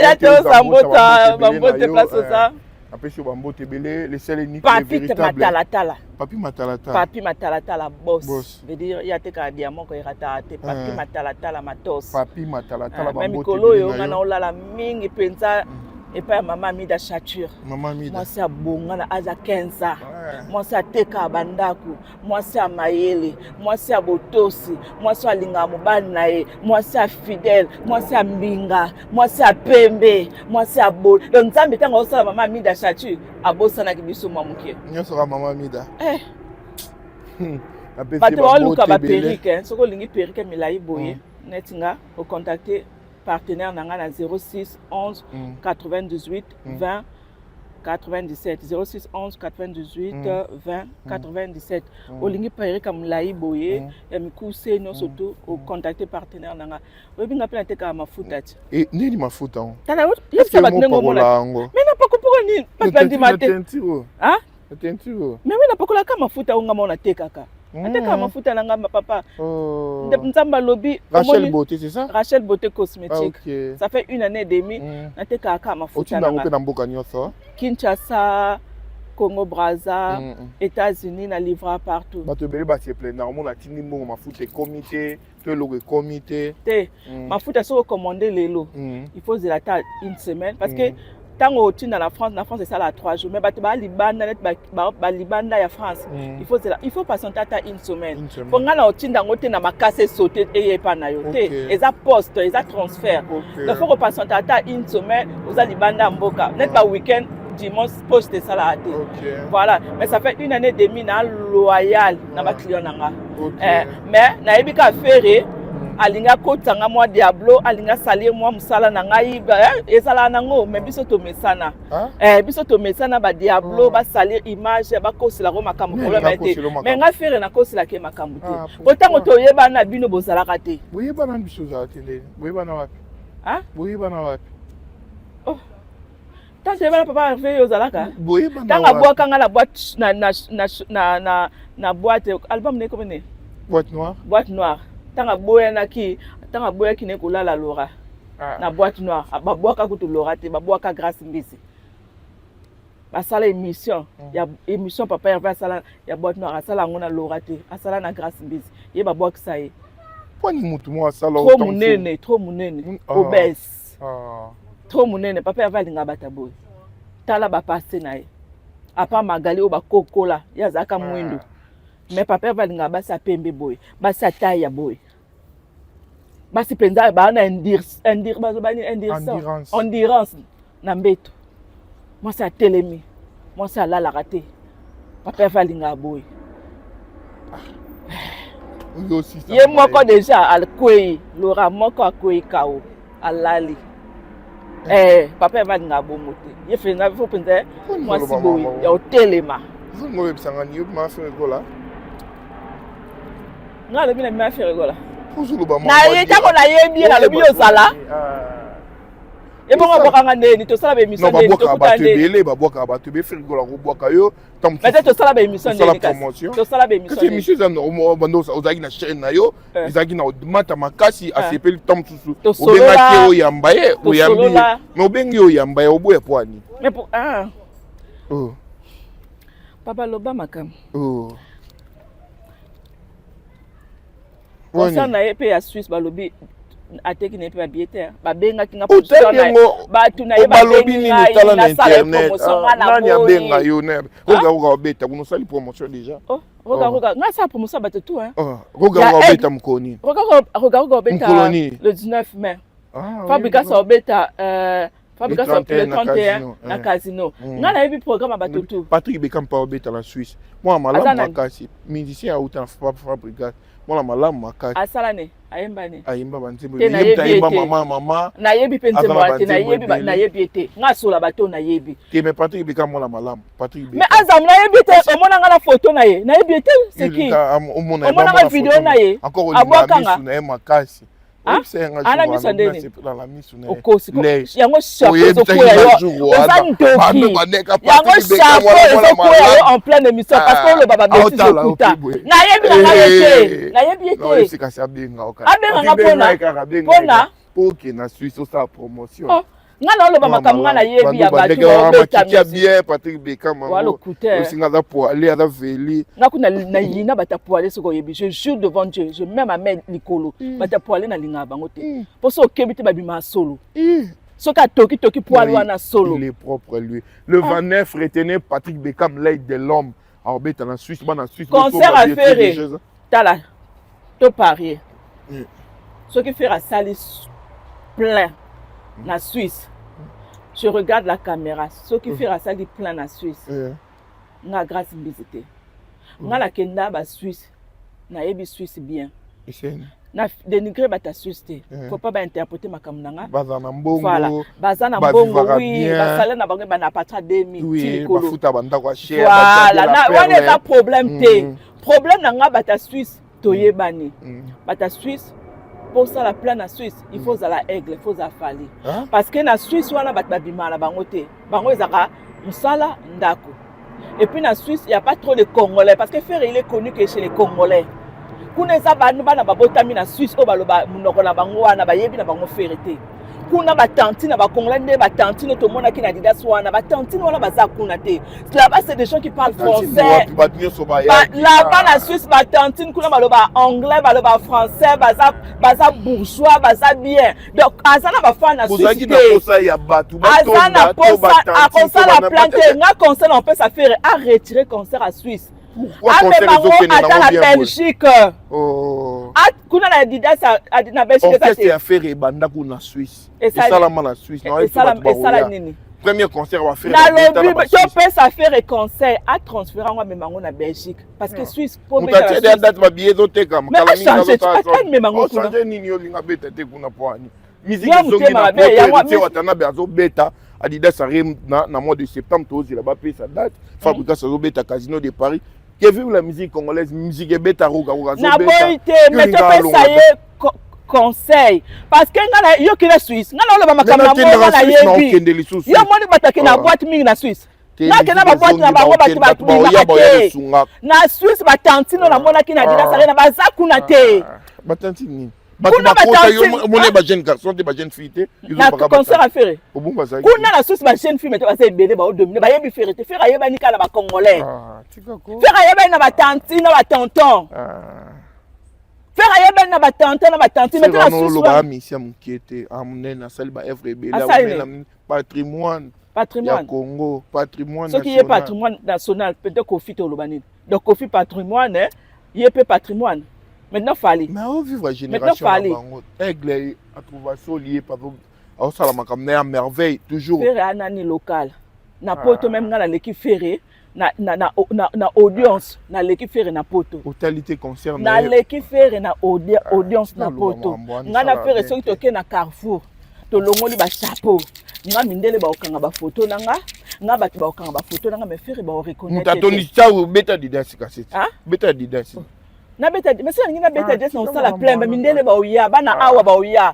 Ya te osambota. Bambote place oza. Napesi yo bambote ebele le seul unique Papi le véritable Matalatala. Papi Matalatala. Papi Matalatala boss. boss. Veut dire ya teka diamant ko erata te Papi eh. Matalatala matos. Papi Matalatala eh, bambote. Mikolo oyo nga na olala mingi penza mm. epai ya mama Amida Chature. Mama Amida. Mwasi abonga na âge ya 15 ans. Mwasi ateka bandako. Mwasi ya mayele, mwasi ya botosi, mwasi oyo alingaka mobali na ye, mwasi ya fidèle, mwasi ya mbinga, mwasi ya pembe, mwasi ya bo. Donc Nzambe ntango azosala mama Amida Chature abosanaki biso mwa moke. Nyonso kaka mama Amida. Eh. Bato baoluka ba perruque, soki olingi perruque milayi boye, mm. neti nga ocontacte partenaire na nga na 06 11 98 20 97 06 11 98 20 97 olingi perruque ya molai boye mm. ya mikuse nyonso mm. to ocontacte partenaire na nga oyebi nga mpe natekaka mafuta ti eh, nini mafuta yango tala yebisa bato ndenge omona me napakopoko nini bato bandima te mais oui napakolaka mafuta oyo nga moko natekaka natekaka mafuta na nga papa oh. Nzambe alobi Rachel Beauté c'est ça Rachel Beauté cosmétique ah, okay. ça fait une année et demie mm. natekaka kaka mafuta na nga na mboka nyonso Kinshasa Congo Brazza mm -mm. États-Unis na livra partout bato ebele baseplaindre omona atindi mbongo mafuta ekomi te to eloko ekomi te te mm. mafuta soki ocommande lelo mm. il faut zela ata une semaine parce que ntango otinda na France na France esalaka 3 jours mais bato baa libanda neti balibanda ya France mm. il faut zela il faut patienter ata une semaine mpo ngai na otinda yango te na makasi esote eye epa na yo te okay. eza poste eza transfert okay. donc faut kopatienter ata une semaine oza libanda ya mboka neti ba week-end dimanche poste esalaka te okay. voilà mais ça fait une année demi na loyal na baclient na nga okay. eh, mais nayebi ka fere alingi akotisa nga mwa diablo alingi asalir mwa mosala na ngai eh, ezalaka nango mais biso tomesana eh, biso tomesana badiablo oh. basalir image bakoselako makambo problème te mais ngai fere nakoselaka ye makambo te ah, po ntango toyebana bino bozalaka te boyebana biso ozala te ndeni boyebana wapi boyebana wapi oh. Tant toyebana papa Hervé yo ozalaka ntango abwaka nga na boîte na, na, na, na, na, na boîte album ne ekomi ne boîte noire boîte noire ntango aboyanaki ntango aboyaki ne kolala Laura. Ah. Na boîte noire, ah, babwaka kutu Laura te, babwaka Grâce Mbisi. Basala émission, mm. ya émission papa Hervé asala ya boîte noire, asala yango na Laura te, asala na Grâce Mbisi. Ye babwakisa ye. Pwani mutu moko asala trop munene, trop munene, mm, ah. obèse. Ah. Trop munene, papa Hervé alinga bata boye. Tala ba passé na ye. Apa Magali oyo bakokola, ye azalaka mwindu. Ah. Mais papa Hervé alingaka basi ya pembe boye, basi ya taille ya boye. Basi mpenza baa na endurance na mbeto. Mwasi atelemi, mwasi alalaka te. Papa Hervé alingaka boye. Ye moko deja akwei, Laura moko akwei kao, alali. Eh, papa Hervé alingaka bongo te. Ye mpenza fo mpenza mwasi boye ya otelema. Zongo oyebisanga ni yo ma Ferre Gola. Nga alobi na bima Ferre Gola. Ozoloba na ye ntango nayebi ye nalobi yo ozala. Ebongo abwakanga ndeni tosala ba émission ndeni tokuta bato ebele babwakaka bato ebele Ferre Gola akobwaka yo peut-être tosala ba émission ndeni kasi tosala ba émission kasi émission eza bando ozalaki na chaîne na yo eh. ezalaki na mata makasi eh. asepeli ntango mosusu obengaki ye oyamba ye oyambi ye mais obengi ye oyamba ye oboya po ani ah. oh. Papa loba makambo. Oh. Concert na ye pe ya Suisse balobi ateki na ye mpe babillet te babengaki nga bato na ye balobi nini tala na internet ah, nani abenga yo roga roga obeta kuna osali promotion déjà oh, roga oh. roga nga asala promotion ya bato tout hein oh, roga roga obeta mokolo nini roga roga obeta le 19 mai ah, Fabrikas obeta euh, Fabrikas le 31 na casino. Mm. Nga nayebi programme ya bato tout. Patrick Beckham pa obeta na Suisse. Mwana malamu makasi. Musicien auta na Fabrikas. Mwana malamu makasi. Asala ne, ayemba ne. Ayemba ba nzembo. Te nayebi te. Mama mama. Nayebi pe nzembo te, nayebi nayebi te. Nga asola bato nayebi. Te mais Patrick Beckham mwana malamu. Patrick Beckham. Mais Azam nayebi te, omona nga na photo na ye. Nayebi te, c'est qui? Omona nga video na ye. Encore olinga misu na ye makasi. Ana miso ya ndeni okosi yango chapeau ezokwea yo oza ndoki yango chapeau ezokwea yo en pleine émission parce que oloba babetise lokuta nayebi na ngai ye te nayebi ye te abenga nga mpona mpona po okende na Suisse osala promotion oh. nga naoloba makambo nga nayebi ya bato baobeta bien Patrick Beckham lokuta osinga aza poale aza veli nga kuna nayina bato ya poale soki oyebi je jure devant Dieu je mets ma main likolo mm. bato ya poale nalingaka bango te mm. mpo soki okebi te babimaka solo mm. soki atoki toki poale wana solo il est propre lui le 29 ah. retenez Patrick Beckham l'œil de l'homme aobeta na Suisse bana Suisse concert à Ferre tala to parier mm. soki Ferre asali plein mm. na Suisse je regarde la caméra soki mm. Ferre asali plein na Suisse yeah. nga grâce mbizi te mm. nga nakenda ba Suisse nayebi Suisse bien na dénigrer bato ya Suisse te yeah. faut pas bainterpréter makambo na nga baza na mbongo voilà baza na mbongo oui basalaire na bango ebanda à partir ya 2000 oui, ti likolo bafuta bandako ya cher voilà wana eza problème te mm. problème na nga bato ya Suisse toyebani mm. bato ya Suisse mpo osala plan na Suisse il faut ozala aigle il faut ozala fali parce que na Suisse wana bato babimaka na bango te bango ezalaka mosala ndako et puis na Suisse il y a pas trop de Congolais parce que Ferre il est connu que chez les Congolais kuna eza banu bana babotami na Suisse oyo baloba monoko na bango wana bayebi na bango Ferre te kuna batantine na bacongolais nde batantine tomonaki na Adidas wana batantine wana baza kuna te là-bas c'est des gens qui parlent français là-bas na Suisse batantine kuna baloba anglais baloba français baza baza bourgeois baza bien donc aza na bafan na Suisse te aza na posa akosala plan te nga conseil na opesa Ferre a retirer concert à Suisse amema ngo ata na Belgique oh. kuna na Adidas na Belgique orchestre ya Ferre ebanda kuna na Suisse esalama na Suisse esala nini premier concert wa Ferre nalobi topesa Ferre conseil a transférer yango amema ngo na Belgique parce que Suisse po moto atie deya date ba billet ezotekama kala mingi azotala mema ngo kuna change nini olinga beta te kuna po ani musique ezongi na poto Héritier Watanabe azobeta Adidas Arena na, na mois de septembre tozela bapesa date Fabregas azobeta Casino de Paris que vive la musique congolaise musique ebeta roga roga azobeta naboyi te mais topesa ye conseil parce que nga na yo kende Suisse nga na oloba makambo na monga nayebi yo moni bato akende na boîte mingi na Suisse nakenda baboite na bango bato babimaka te na Suisse batantine oyo namonaki na Adidas Arena baza kuna te batantine nini? Bato bakota yo omoni ba jeune garçon te, ba jeune fille te. Na concert ya Ferre. Kuna na Suisse ba jeune fille mais baza ebele ba dominer, bayebi Ferre te. Ferre ayebani kaka na ba congolais. Ah, tika ko. Ferre ayebani na ba tantine na ba tonton. Ah. Ferre ayebani na ba tonton na ba tantine mais na Suisse. Oloba misia mokie te, amunene asali ba œuvre ebele, asali patrimoine. Patrimoine ya Congo, patrimoine soki ye patrimoine national peut-être Koffi toloba nini? Donc Koffi patrimoine, eh, ye pe patrimoine. Maintenant Fally. Mais o vivre génération na bango. Aigle a trouva so lié par aosala makambo na ya merveille toujours. Ferre anani local. Na poto ah. même nga naleki Ferre na, na, na, na, na audience naleki Ferre na poto. Otali te concert na naleki Ferre na audi, ah, audience na poto. Nga na Ferre soki toke na Carrefour tolongoli ba chapeau nga mindele baokanga bafoto na nga nga bato baokanga bafoto na nga mais Ferre baoreconnaitre. Moto atondi tao beta didasi kasi. Beta didasi. Nabeta mais soki nalingi nabeta didasi na osala plein ba mindele baoya bana awa baoya.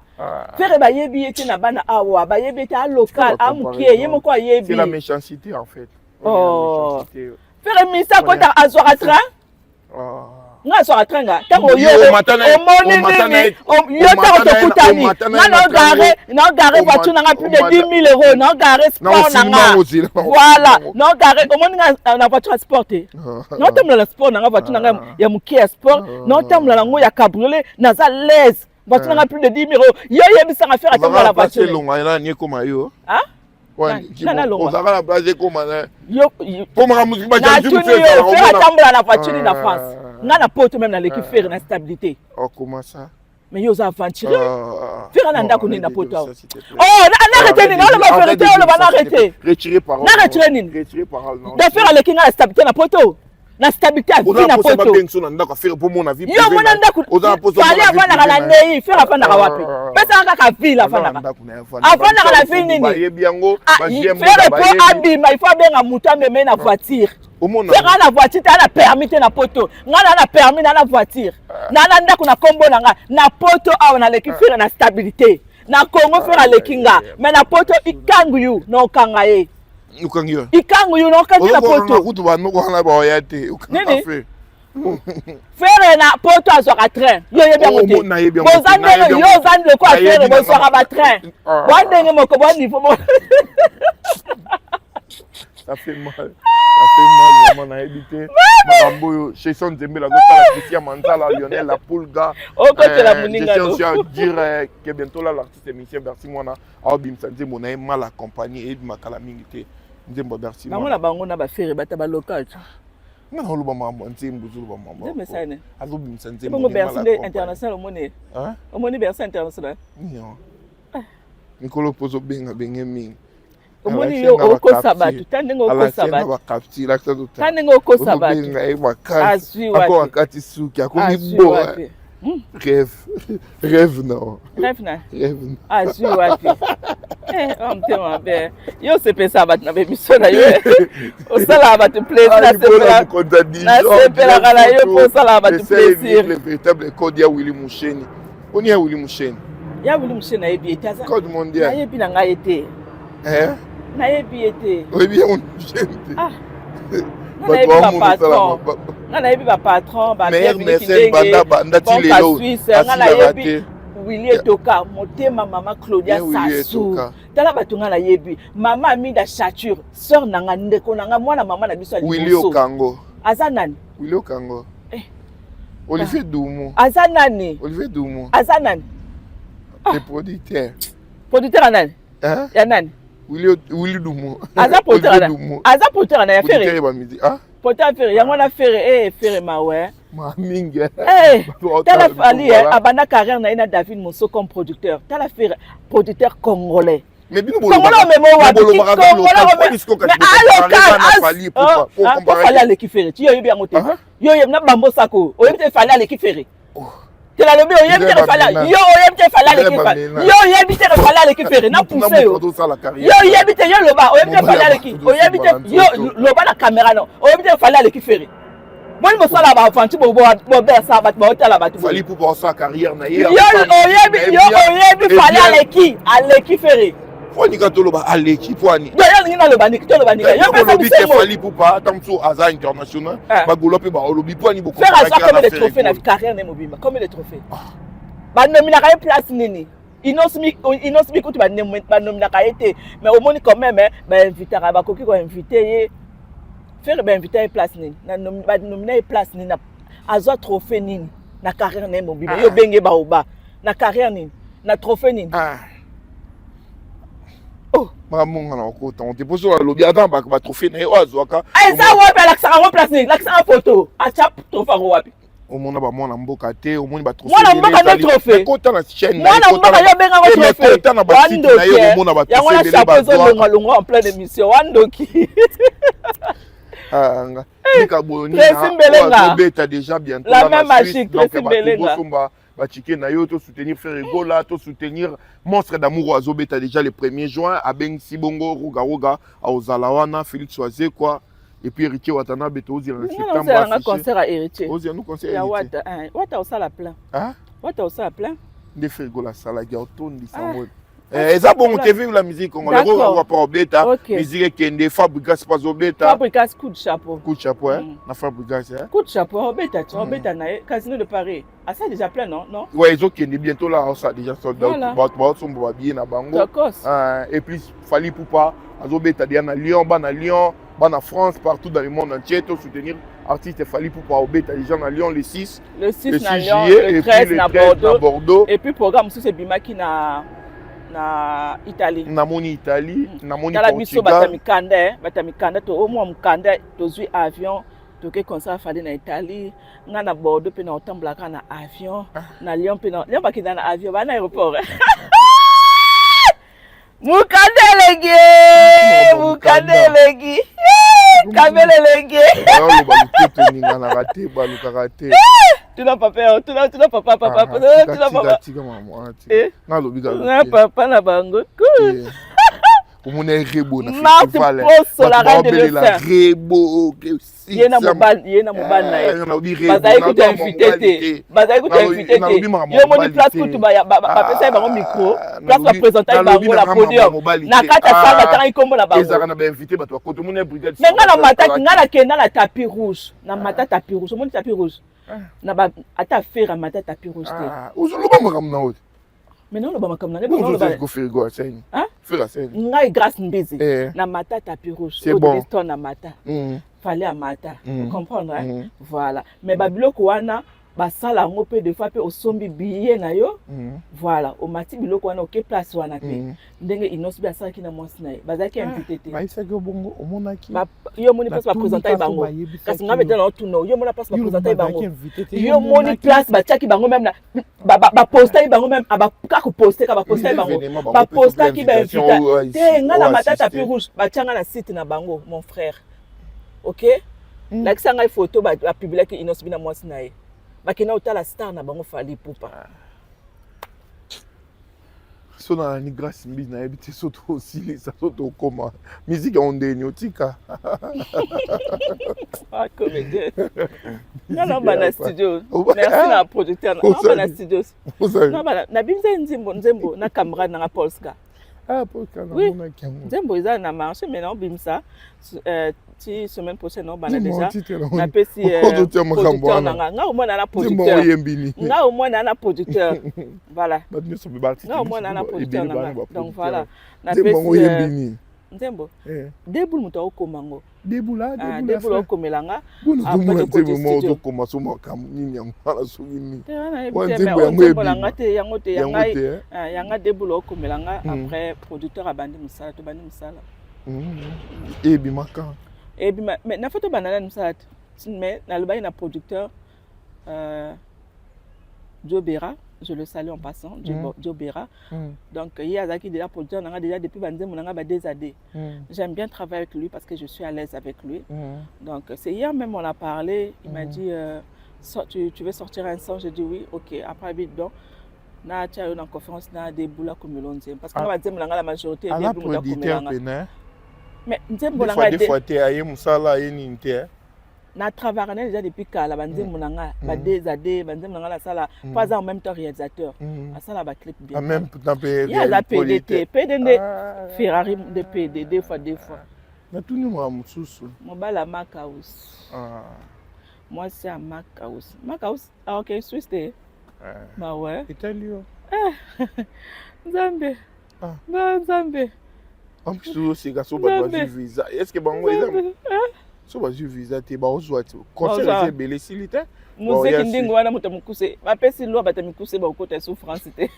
Ferre bayebi ye te na bana awa bayebi ye te a local a mokie ye moko ayebi. C'est la méchanceté en fait. Oh. Ferre misa kota azwaka train. Nga azwaka train nga ntango yo omoni nini yo ntango tokutani nga naogare naogare voiture na nga plus de 10 000 euros naogare sport na nga voilà naogare omoni nga na voiture ya sport te naotambola na sport na nga voiture na nga ya moke ya sport naotambola nango ya cabriolet naza l'aise voiture na nga plus de 10 000 euros yo oyebisanga Ferre atambola na voiture elonga nani ekoma yo ozalaka na place ekoma na natuni yo Ferre atambola na voiture na France nga na poto même naleki Ferre na stabilité. Oh, comment ça? Mais yo oza aventurier. Ferre na ndako nini na poto awa? Oh, na arrêté nini? Oloba vérité, oloba na arrêté. Retirer parole. Na retirer nini? Retirer parole non. Donc Ferre aleki nga na stabilité na poto. Na stabilité ya vie na poto. Yo omona ndako Fally avandaka na Nei, Ferre avandaka wapi? Pesaka kaka ville avandaka. Avandaka na ville nini? Ferre po abima, il faut abenga moto ameme na voiture. Ferre na voiture te, ana permis te na poto. Nga na na permis na na voiture. Na na ndako na kombo na nga na poto awa naleki Ferre na stabilité. Na Congo Ferre aleki nga, mais na poto ikangu yu na okanga ye. Okangi yo. Ikangu yu na okangi na poto. Kutu ba noko wana ba oya te. Nini? Ferre na poto azwaka train. Yo oyebi yango te. Boza ndenge yo oza lokola Ferre bozwaka ba train. Boa ndenge moko boa niveau moko. Ça fait mal. Ça fait mal vraiment nayebi te. Makambo oyo Jason Nzembele azosala Christian Manzala, Lionel La Pulga. Okotela moninga no. Je tiens aussi à dire que bientôt là l'artiste émission Bercy Mwana aobimisa nzembo na ye mal accompagné eyebima kala mingi te nzembo ya Bercy Bango na bango na ba Ferre bata ba local. Nga na oloba makambo ya nzembo ozoloba makambo azobimisa nzembo. Bongo Bercy nde international omoni. Omoni Bercy international. Non. Mikolo mpo ozobenga benge mingi. Omoni yo okosa bato ta ndenge okosa bato ta ndenge okosa bato azwi wapi akati suki akomi bo rêve rêve non rêve na rêve azwi wapi eh oh motema mabe yo osepelisa bato na bemiso na yo osalaka bato plaisir nasepelaka na yo mpo osalaka bato plaisir le véritable code ya Willy Musheni oni ya Willy Musheni ya Willy Musheni nayebi ye te code mondial nayebi na ngai ye te. Nayebi ye te. Oyebi ya Musheni te. Ah. Nga nayebi ba patron ba banda banda ti lelo nga nayebi Willy Etoka motema mama Claudia Sassou tala bato nga nayebi mama Amida Chature sœur na nga ndeko na nga mwana mama na biso ya Willy Okango aza nani? Willy Okango Olivier Dumu aza nani? Olivier Dumu aza nani? Le producteur. Producteur ya nani? Ya nani? Willy Dumu. Aza producteur na aza producteur na ya Ferre. Producteur ba musique. Ah. Producteur Ferre yango na Ferre eh Ferre mawe. Ma mingi. Eh tala Fally abanda carrière na ye na David Monsoh comme producteur. Tala Ferre producteur congolais. Mais bino bolobaka Fally aleki Ferre. Ti oyebi yango te. Yo oyebi na bambo sako. Oyebi te Fally aleki Ferre. Te nalobi oyebi te Fally yo oyebi te Fally aleki Ferre. Yo oyebi te Fally aleki Ferre na pousse yo. Yo oyebi te yo loba oyebi te Fally aleki oyebi te yo loba na caméra non oyebi te Fally aleki Ferre. Boni bosala ba aventure bobersa bato baotala bato. Fally pour osala carrière na ye. Yo oyebi yo oyebi Fally aleki aleki Ferre. Pwani ka toloba aleki pwani. Yo yo lingi naloba niki toloba niki. Yo pesa biso mo. Fally Ipupa ata mosusu aza international. Bagolo mpe baolobi pwani boko. Ferre azwa combien de trophées na carrière na mobimba? Combien de trophées? Banominaka ye place nini? Innoss'B kutu banominaka ye te, mais omoni quand même bainvitaka, bakoki koinvite ye. Ferre bainvite ye place nini? Banomina ye place nini? Azwa trophée nini na carrière na ye mobimba? Yo obenge baoba na carrière nini, na trophée nini? Oh, makambo nga na okota te, mpo soki alobi aza na batrophée na ye oyo azwaka. Eza wapi? Alakisaka yango place nini? Lakisaka photo atya trophée yango wapi? Omona bamwana mboka te, omoni. Mwana mboka nde trophée? Kota na chaîne. Mwana mboka yo obengaka trophée? Kota na basite na ye, omona. Yango wana chapeau ezolongwa longwa en pleine émission, wandoki. Tracy Mbelenga. Azobeta déjà bientôt. La main magique, Tracy Mbelenga. Bosomba batike na yo, tosoutenir Ferre Gola, tosoutenir Monstre d'amour oyo azobeta déjà le 1er juin. Abengisi bongo Roga Roga, aozala wana, Félix Wazekwa et puis Héritier Watanabe, tozila na septembre. Concert ya Héritier. Ozila no concert. Ya Wata, Wata osala plein. Ah? Wata osala plein. Nde Ferre Gola asalaki, aotondisa yango. Eza bongo te. Vive la musique congolaise. Roga pa obeta, musique ekende. Fabregas mpo azobeta. Fabregas, coup de chapeau. Coup de chapeau na Fabregas. Coup de chapeau, obeta ti obeta na ye Casino de Paris, asa déjà plein, non, non? Ouais, ezokende bientôt là, osa déjà sold out, bato baosomba babillet na bango. Et puis Fally Ipupa azobeta déjà na Lyon. Bana Lyon, bana France, partout dans le monde entier, to soutenir artiste Fally Ipupa, obeta déjà na Lyon le 6. Le 6, le 6 na Lyon, juillet, le 13 na Bordeaux, na Bordeaux. Et puis programme mosusu ebimaki na Italie. Namoni Italie, namoni. Tala biso bato ya mikanda, bato ya mikanda, to omwa mokanda, tozwi avion, toke concert Fally na Italie. Nga na Bordeaux mpe na otambolaka na avion, na Lyon mpe, na Lyon bakenda na avion, baa na aéroport. Mokanda elengi, mokanda elengi, kamela elengi. Oloba loketo eninganaka te, balukaka te. Tuna papa, tuna, tuna papa, papa, tuna papa. Tika mama, nga alobi. Na papa na bango. Omona Rebo na festival? Baobelela Rebo. Ye na mobali, ye na mobali na ye bazali kutu invité te, bazali kutu invité te. Yo moni place kutu bapesaki bango micro, place baprésentaki bango na podium, na kati ya salle batangaki nkombo na bango. Ezalaka na bainvité, bato bakota, omoni brigade. Mais nga na mataki, nga nakenda na tapis rouge, na mata tapis rouge. Omoni tapis rouge na ba, ata Ferre amata tapis rouge te. Ozoloba makambo na oyo. Mais naoloba makambo na ngai. Ferre aseni. Ferre aseni. Ngai Grâce Mbizi na mata tapis rouge. C'est bon. Na mata, Fally amata, comprendre, hein? Voilà, mais babiloko wana basala yango mpe des fois mpe osombi billet na yo, voilà, omati biloko wana, oke place wana mpe ndenge Innoss'B asalaki na mwasi na ye, bazalaki invité te. Bayisaki yo bongo, omonaki? Yo omoni place baprésentaki bango? Kasi ngai mpe na otuna, yo omona place baprésentaki bango? Yo omoni place batiaki bango? Même na bapostaki bango, même kaka koposte, kaka bapostaki bango, bapostaki bainvité te. Ngai na mata tapis rouge, batianga na site na bango, mon frère. Ok, lakisa ngai photo bapubliaki Innoss'B na mwasi na ye, bakenda kotala star na bango Fally Ipupa. So nalani Grâce Mbizi, nayebi te so tosilisa, so tokóma musique yango ndeni otika. Comédien, nga naoba na studio. Merci na producteur, naoba na studio, nabimisa nzembo, nzembo na camarade nanga Polska. Ah, Polska, namonaki yango. Nzembo eza na marché, mais naobimisa ti semaine prochaine, naobanda déjà. Napesi producteur nanga, nga omona na producteur, nga omona na producteur, voilà. Bato nyonso mpe baartiste. Nga omona na producteur nanga, donc voilà. Napesi nzembo Debul, moto akokoma ngo. Debula. Debula okomela nga. Mpona nzembo moko ozokoma so makambo nini yango wana, soki nini? Nzembo yango nanga te, yango te, yangai yanga. Debula okomela nga, après producteur abandi mosala, tobandi mosala. Ebimaka? Ebima, mais na faut tobanda nani mosala te. Mais nalobaki na producteur Joe Bera, je le salue en passant, Joe Bera. Donc, il y a qui déjà producteur déjà depuis banzembo nanga ba des AD. J'aime bien travailler avec lui parce que je suis à l'aise avec lui. Donc, c'est hier même on a parlé, il m'a dit so, tu veux sortir un son? J'ai dit oui, OK. Après donc na tia yo na conférence na Debula komelo nzembo parce que nga banzembo nanga la majorité. Ala producteur pene. Mais nzembo nanga des fois te, aye mosala, aye nini te. Na travaillaka na déjà depuis kala, banzembo na nga ba deux à deux, banzembo na nga nasala po aza en même temps réalisateur, asala baclip bien. En même temps mpe. Ye aza PD te, PD nde Ferrari nde PD deux fois, deux fois. Natuni mwa mosusu. Mobali ya Makaus, mwasi ya Makaus, Makaus aoke Suisse te. Mawa. Etali yo. Nzambe. Ah. Nzambe. En plus tozoseka so bato bazwi visa. Est ce que bango eza so bazwi visa te baozwa te concert eza ebele esili te. Muzeki ndingo wana moto mokuse bapesi loi bato ya mikuse bakokota esu France te.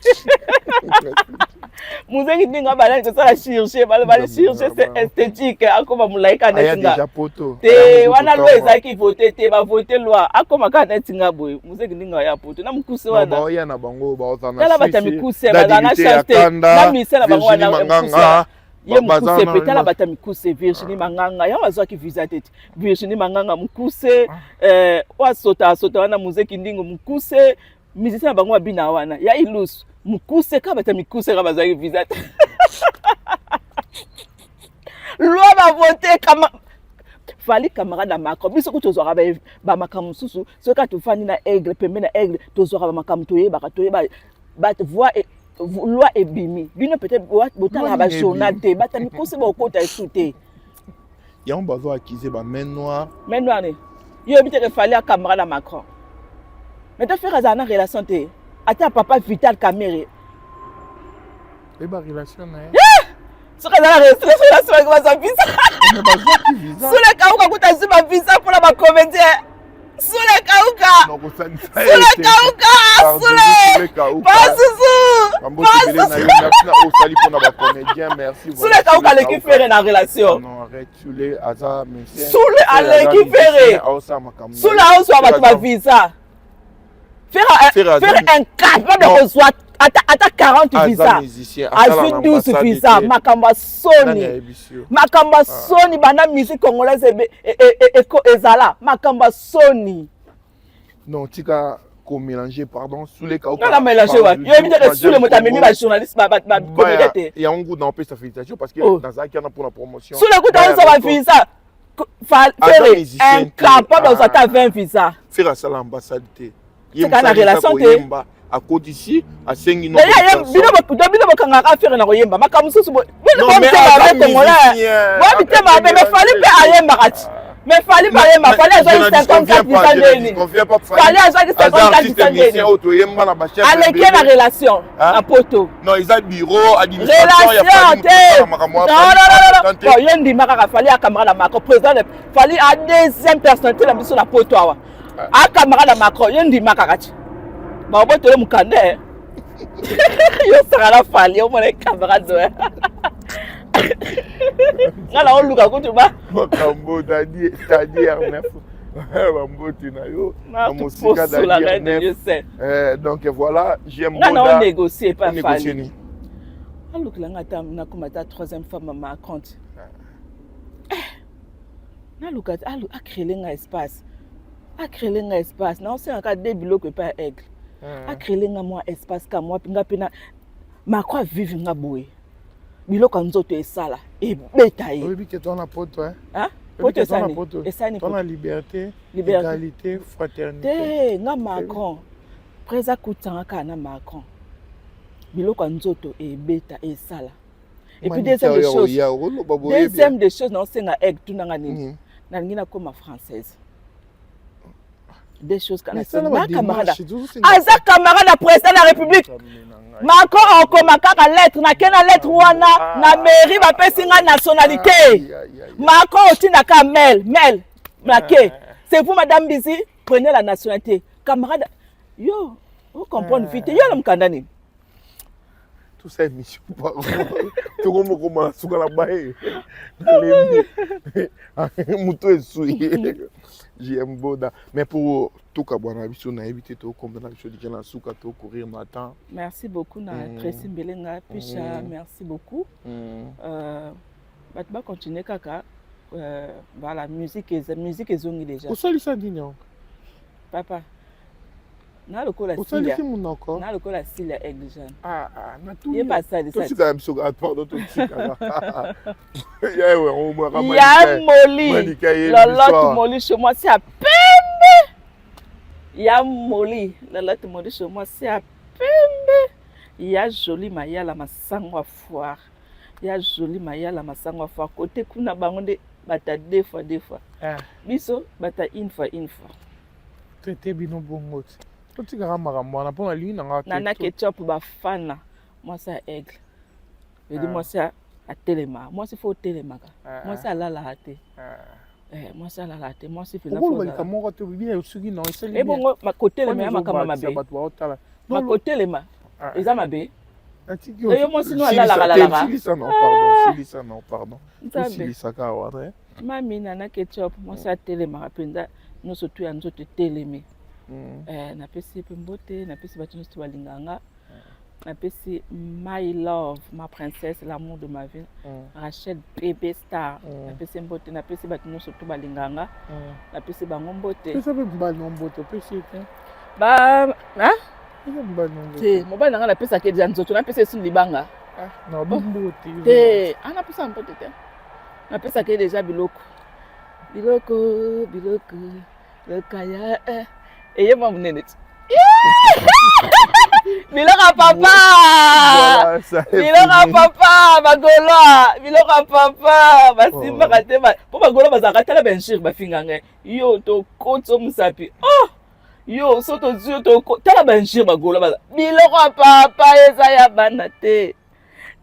Muzeki ndingo abalani kosala chirurgie balobali chirurgie c'est esthétique akoma molai kaka neti nga te wana loi ezalaki vote te bavote loi akoma kaka neti nga boye muzeki ndingo aya poto na mokuse wana na bango tala bato ya mikuse bazala na chance te na mise na bango wana ye mokuse mpe tala bato ya mikuse Virginie Manganga yango azwaki visa te ti Virginie Manganga mokuse oyo asota asota wana muzeki ndingo mokuse musicien na bango babina wana ya ilusu mokuse kaka bato ya mikuse kaka bazwaki visa te loi bavote kama fali camarade ya Macron biso kutu tozwaka bamakambo mosusu soki kaka tofandi na aigle pembe na aigle tozwaka bamakambo toyebaka toyeba bato voi loi ebimi bino peut-être botalaka bajournal te bato ya mikuse bokota esu te yango bazo accuse ba main noire main noire ne yo oyebi te ke fali a camarade ya Macron mais to Ferre azala na relation te ata papa Vital Kamerhe oyeba relation na ye soki aza na relation bazwa visa sule kauka kuta azwi bavisa mpona bacomédien sule kauka sule kauka sule pasusu osali mpona bacomédien merci sule kauka aleki Ferre na relation sule aleki Ferre sule aozwa bato bavisa Ferre incapable kozwa ata 40 visa azwi 12 visa makambo ya soni makambo ya soni banda musique congolaise ezala makambo ya soni non tika komélanger pardon sule kauka nga na mélanger wapi yo yebi te sule moto amemi bajournaliste bacomédien te yango kutu naopesa félicitation parce que nazalaki wana mpona promotion sule kutu azwa bavisa Ferre incapable ozwa ata 20 visa Ferre asala ambassade te ye na relation te akotisi asengi bino bokangaka Ferre na koyemba makambo mosusu bino mitema mabe congolais bo mitema mabe mais Fally mpe ayembaka ti mais Fally mpe ayemba Fally azwaki 54 visa ndeni Fally azwaki 54 visa ndeni aleki ye na relation na poto non eza bureau administration ya relation te non non non bon yo ndima kaka Fally a camarade ya Macron président Fally a deuxième personnalité na biso na poto awa a camarade ya Macron yo ndima kaka ti babotolo mokanda yo saka na Fally omona camarade oyo nga na oluka kutu ba makambo dadi dadi Ernest bambote na yo na mosika dadi Ernest donc voilà j'aime nga na onégocier pa Fally alukela nga ata nakoma ata troisième femme ya Macron te naluka acréele nga espace acréele nga espace naosengaka de biloko epai ya aigle acréele nga mwa espace ka mwa nga mpe na Macron avive nga boye biloko ya nzoto esala ebeta ye oyebi ke toza na poto poto esani esani tona liberté égalité fraternité te nga Macron président akutanga kaka na Macron biloko ya nzoto ebeta esala et puis deuxième des choses deuxième des choses naosenga aigle tunanga nini nalingi nakoma française des choses kana camarade aza camarade ya président de la république Macron okoma kaka lettre nake na lettre wana na mairie bapesi nga nationalité Macron otindaka mail mail nake c'est vous madame Bizi prenez la nationalité camarade yo ocomprendre vite yo na mokanda nini Tout ça émission tokomokoma na suka na baye nalembi moto esui jm boda mais pour tokabwana na biso nayebi te tokomba na biso deja na suka tocourir na temps merci beaucoup na Tracy Mbelenga Pisha merci beaucoup bato bacontinue kaka voilà musique musique ezongi déjà osalisa nini yango papa na lokola osalisi monoko na lokola sila aigle jeune ye mpe asalisa totikala biso pardon totikala ya moli lolote molisho mwasi ya pembe ya moli lolote molisho mwasi ya pembe ya joli mayala masango ya foire ya joli mayala masango ya foire kote kuna bango nde bata deux fois deux fois biso bata une fois une fois Traite bino bongo te. Totikaka makambo wana mpo nalingi na nga. Nana Ketchup bafana mwasi ya aigle edi, mwasi atelema, mwasi fo otelemaka, mwasi alalaka te. Eh, mwasi alalaka te, mwasi mpenza okoloba moko te bien soki na esali. Ebongo kotelema ya makambo mabe? Bato baotala. Makotelema eza mabe? Yo mwasi no alalaka lalaka. Silisa, non pardon, silisa, non pardon, osilisaka awa te. Mami Nana Ketchup, mwasi atelemaka mpenza, nyonso tu ya nzoto etelemi. Eh, napesi ye mpe mbote, napesi bato nyonso balingaka nga, napesi my love, ma princesse, l'amour de ma vie, Rachel Bébé Star, napesi mbote, napesi bato nyonso tu balingaka nga, napesi bango mbote. Pesa mpe mobali na mbote, opesi ye te. Ba hein? Pesa mobali na mbote. Te, mobali na nga napesaka eza nzoto, napesa esi libanga. Na mbote. Te, anapesa mbote te, napesaka ye deja biloko, biloko, biloko lokaya eh. Eye mwa monene ti biloko ya papa, biloko ya papa bagolois, biloko ya papa basimbaka te mpo bagolois bazalaka tala bainjure bafinga ngai, yo tokoti o mosapi, oh yo so tozwi yo tala bainjure bagolois baza. Biloko ya papa eza ya bana te,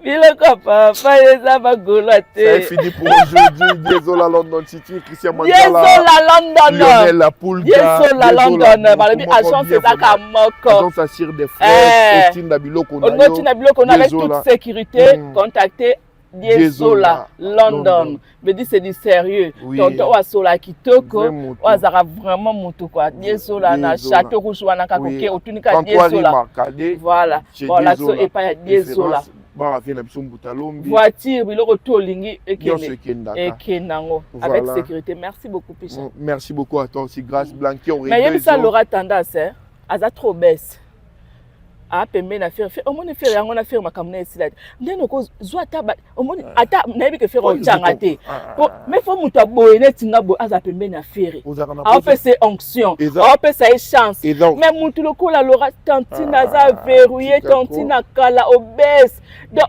biloko ya papa eza bagolois te. Ça est fini pour aujourd'hui. Diezola London City, Christian Mandala. Diezola London. Lionel La Pulga. Diezola London. Balobi agence ezaka moko. Agence assure des frais. Otinda biloko na yo. Otinda biloko na avec toute sécurité. Contactez Diezola London. Me dit c'est du sérieux. Tonton oyo asola kitoko, oyo azalaka vraiment moto quoi. Diezola na Château Rouge wana kaka oke otuni ka Diezola. Voilà. Bon la so epai ya Diezola. Baravie na biso mbuta lombi. Voiture, biloko tout olingi ekende. Ekende yango avec sécurité. Merci beaucoup Picha. Merci beaucoup à toi aussi Grâce Blanqui. Mais yebisa Laura Tendance hein, aza trop baisse. Apembe na Ferre, omoni Ferre yango na Ferre makambo na esila te ndenge okozwa ata omoni ata nayebi ke Ferre otyanga te, mais fo moto aboye neti nga boye aza pembeni ya Ferre, aopesa ye onction, aopesa ye chance. Mais motu lokola Lora tantine aza verrouillé, tantine akala obese, donc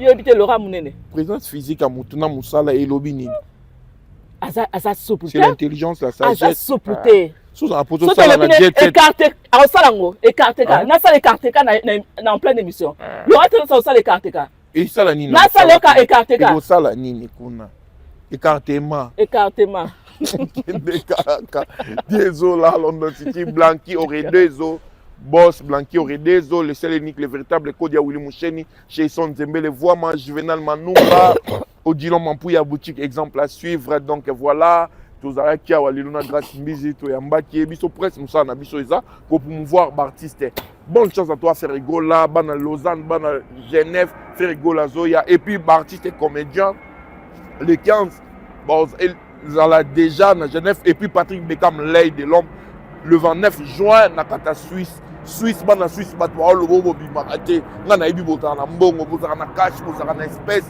yoyebi te Lora monene. Présence physique ya motu na mosala elobi nini? Aza souple. C'est l'intelligence, la sagesse. Aza souple te. Sozala po tosala na jet. Écarte, akosala yango écarte ka, nasala écarte ka na en pleine émission. Lora te osala écarte ka. Esala nini? Nasala yoka écarte ka. Ekosala nini kuna écartement? Écartement. Kende kaka Diezola London City, Blanqui Oredezo, boss Blanqui Oredezo, le seul, unique, le véritable Kodia Willy Moucheni chez son Nzembele Voima Juvenal Manumba Odilon Mampuya boutique, exemple à suivre. Donc voilà, tozalaki awa lelo na Grâce Mbizi, toyambaki ye. Biso presse, mosala na biso eza kopromouvoir baartiste. Bonne chance à toi Ferre Gola, bana Lausanne, bana Genève, Ferre Gola zoya. Et puis baartiste et comédien, le 15 bon, ezala déjà na Genève. Et puis Patrick Beckham, l'œil de l'homme, le 29 juin na kata Suisse. Suisse, bana Suisse, bato baoloba bobimaka te, ngai nayebi bozala na mbongo, bozala na cash, bozala na espèce.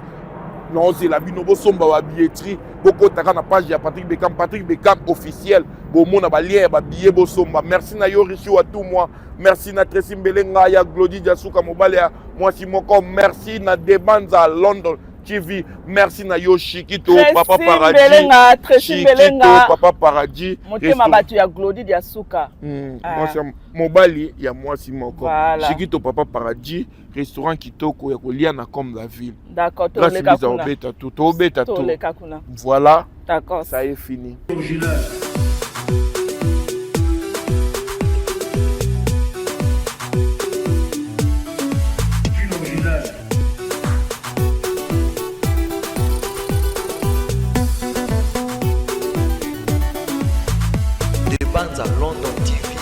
Naozela bino bosomba babilletterie, bokotaka na page ya Patrick Beckham, Patrick Beckham officiel, bomona balien ya babillet, bosomba. Merci na yo Richi Watumwa, merci na Tracy Mbelenga ya Glodi Diasuka, mobali ya mwasi moko, merci na Debanza London TV, merci na yo Shikito Papa Paradis, Shikito Papa Paradis. Motema bato ya Glodi Diasuka. Mwasi mobali ya mwasi moko. Shikito Papa Paradis, restaurant kitoko ya kolia na comme la ville. D'accord, toleka kuna. Obeta tout, tobeta tout. Toleka kuna. Voilà. D'accord. Ça est fini. Debanza London TV.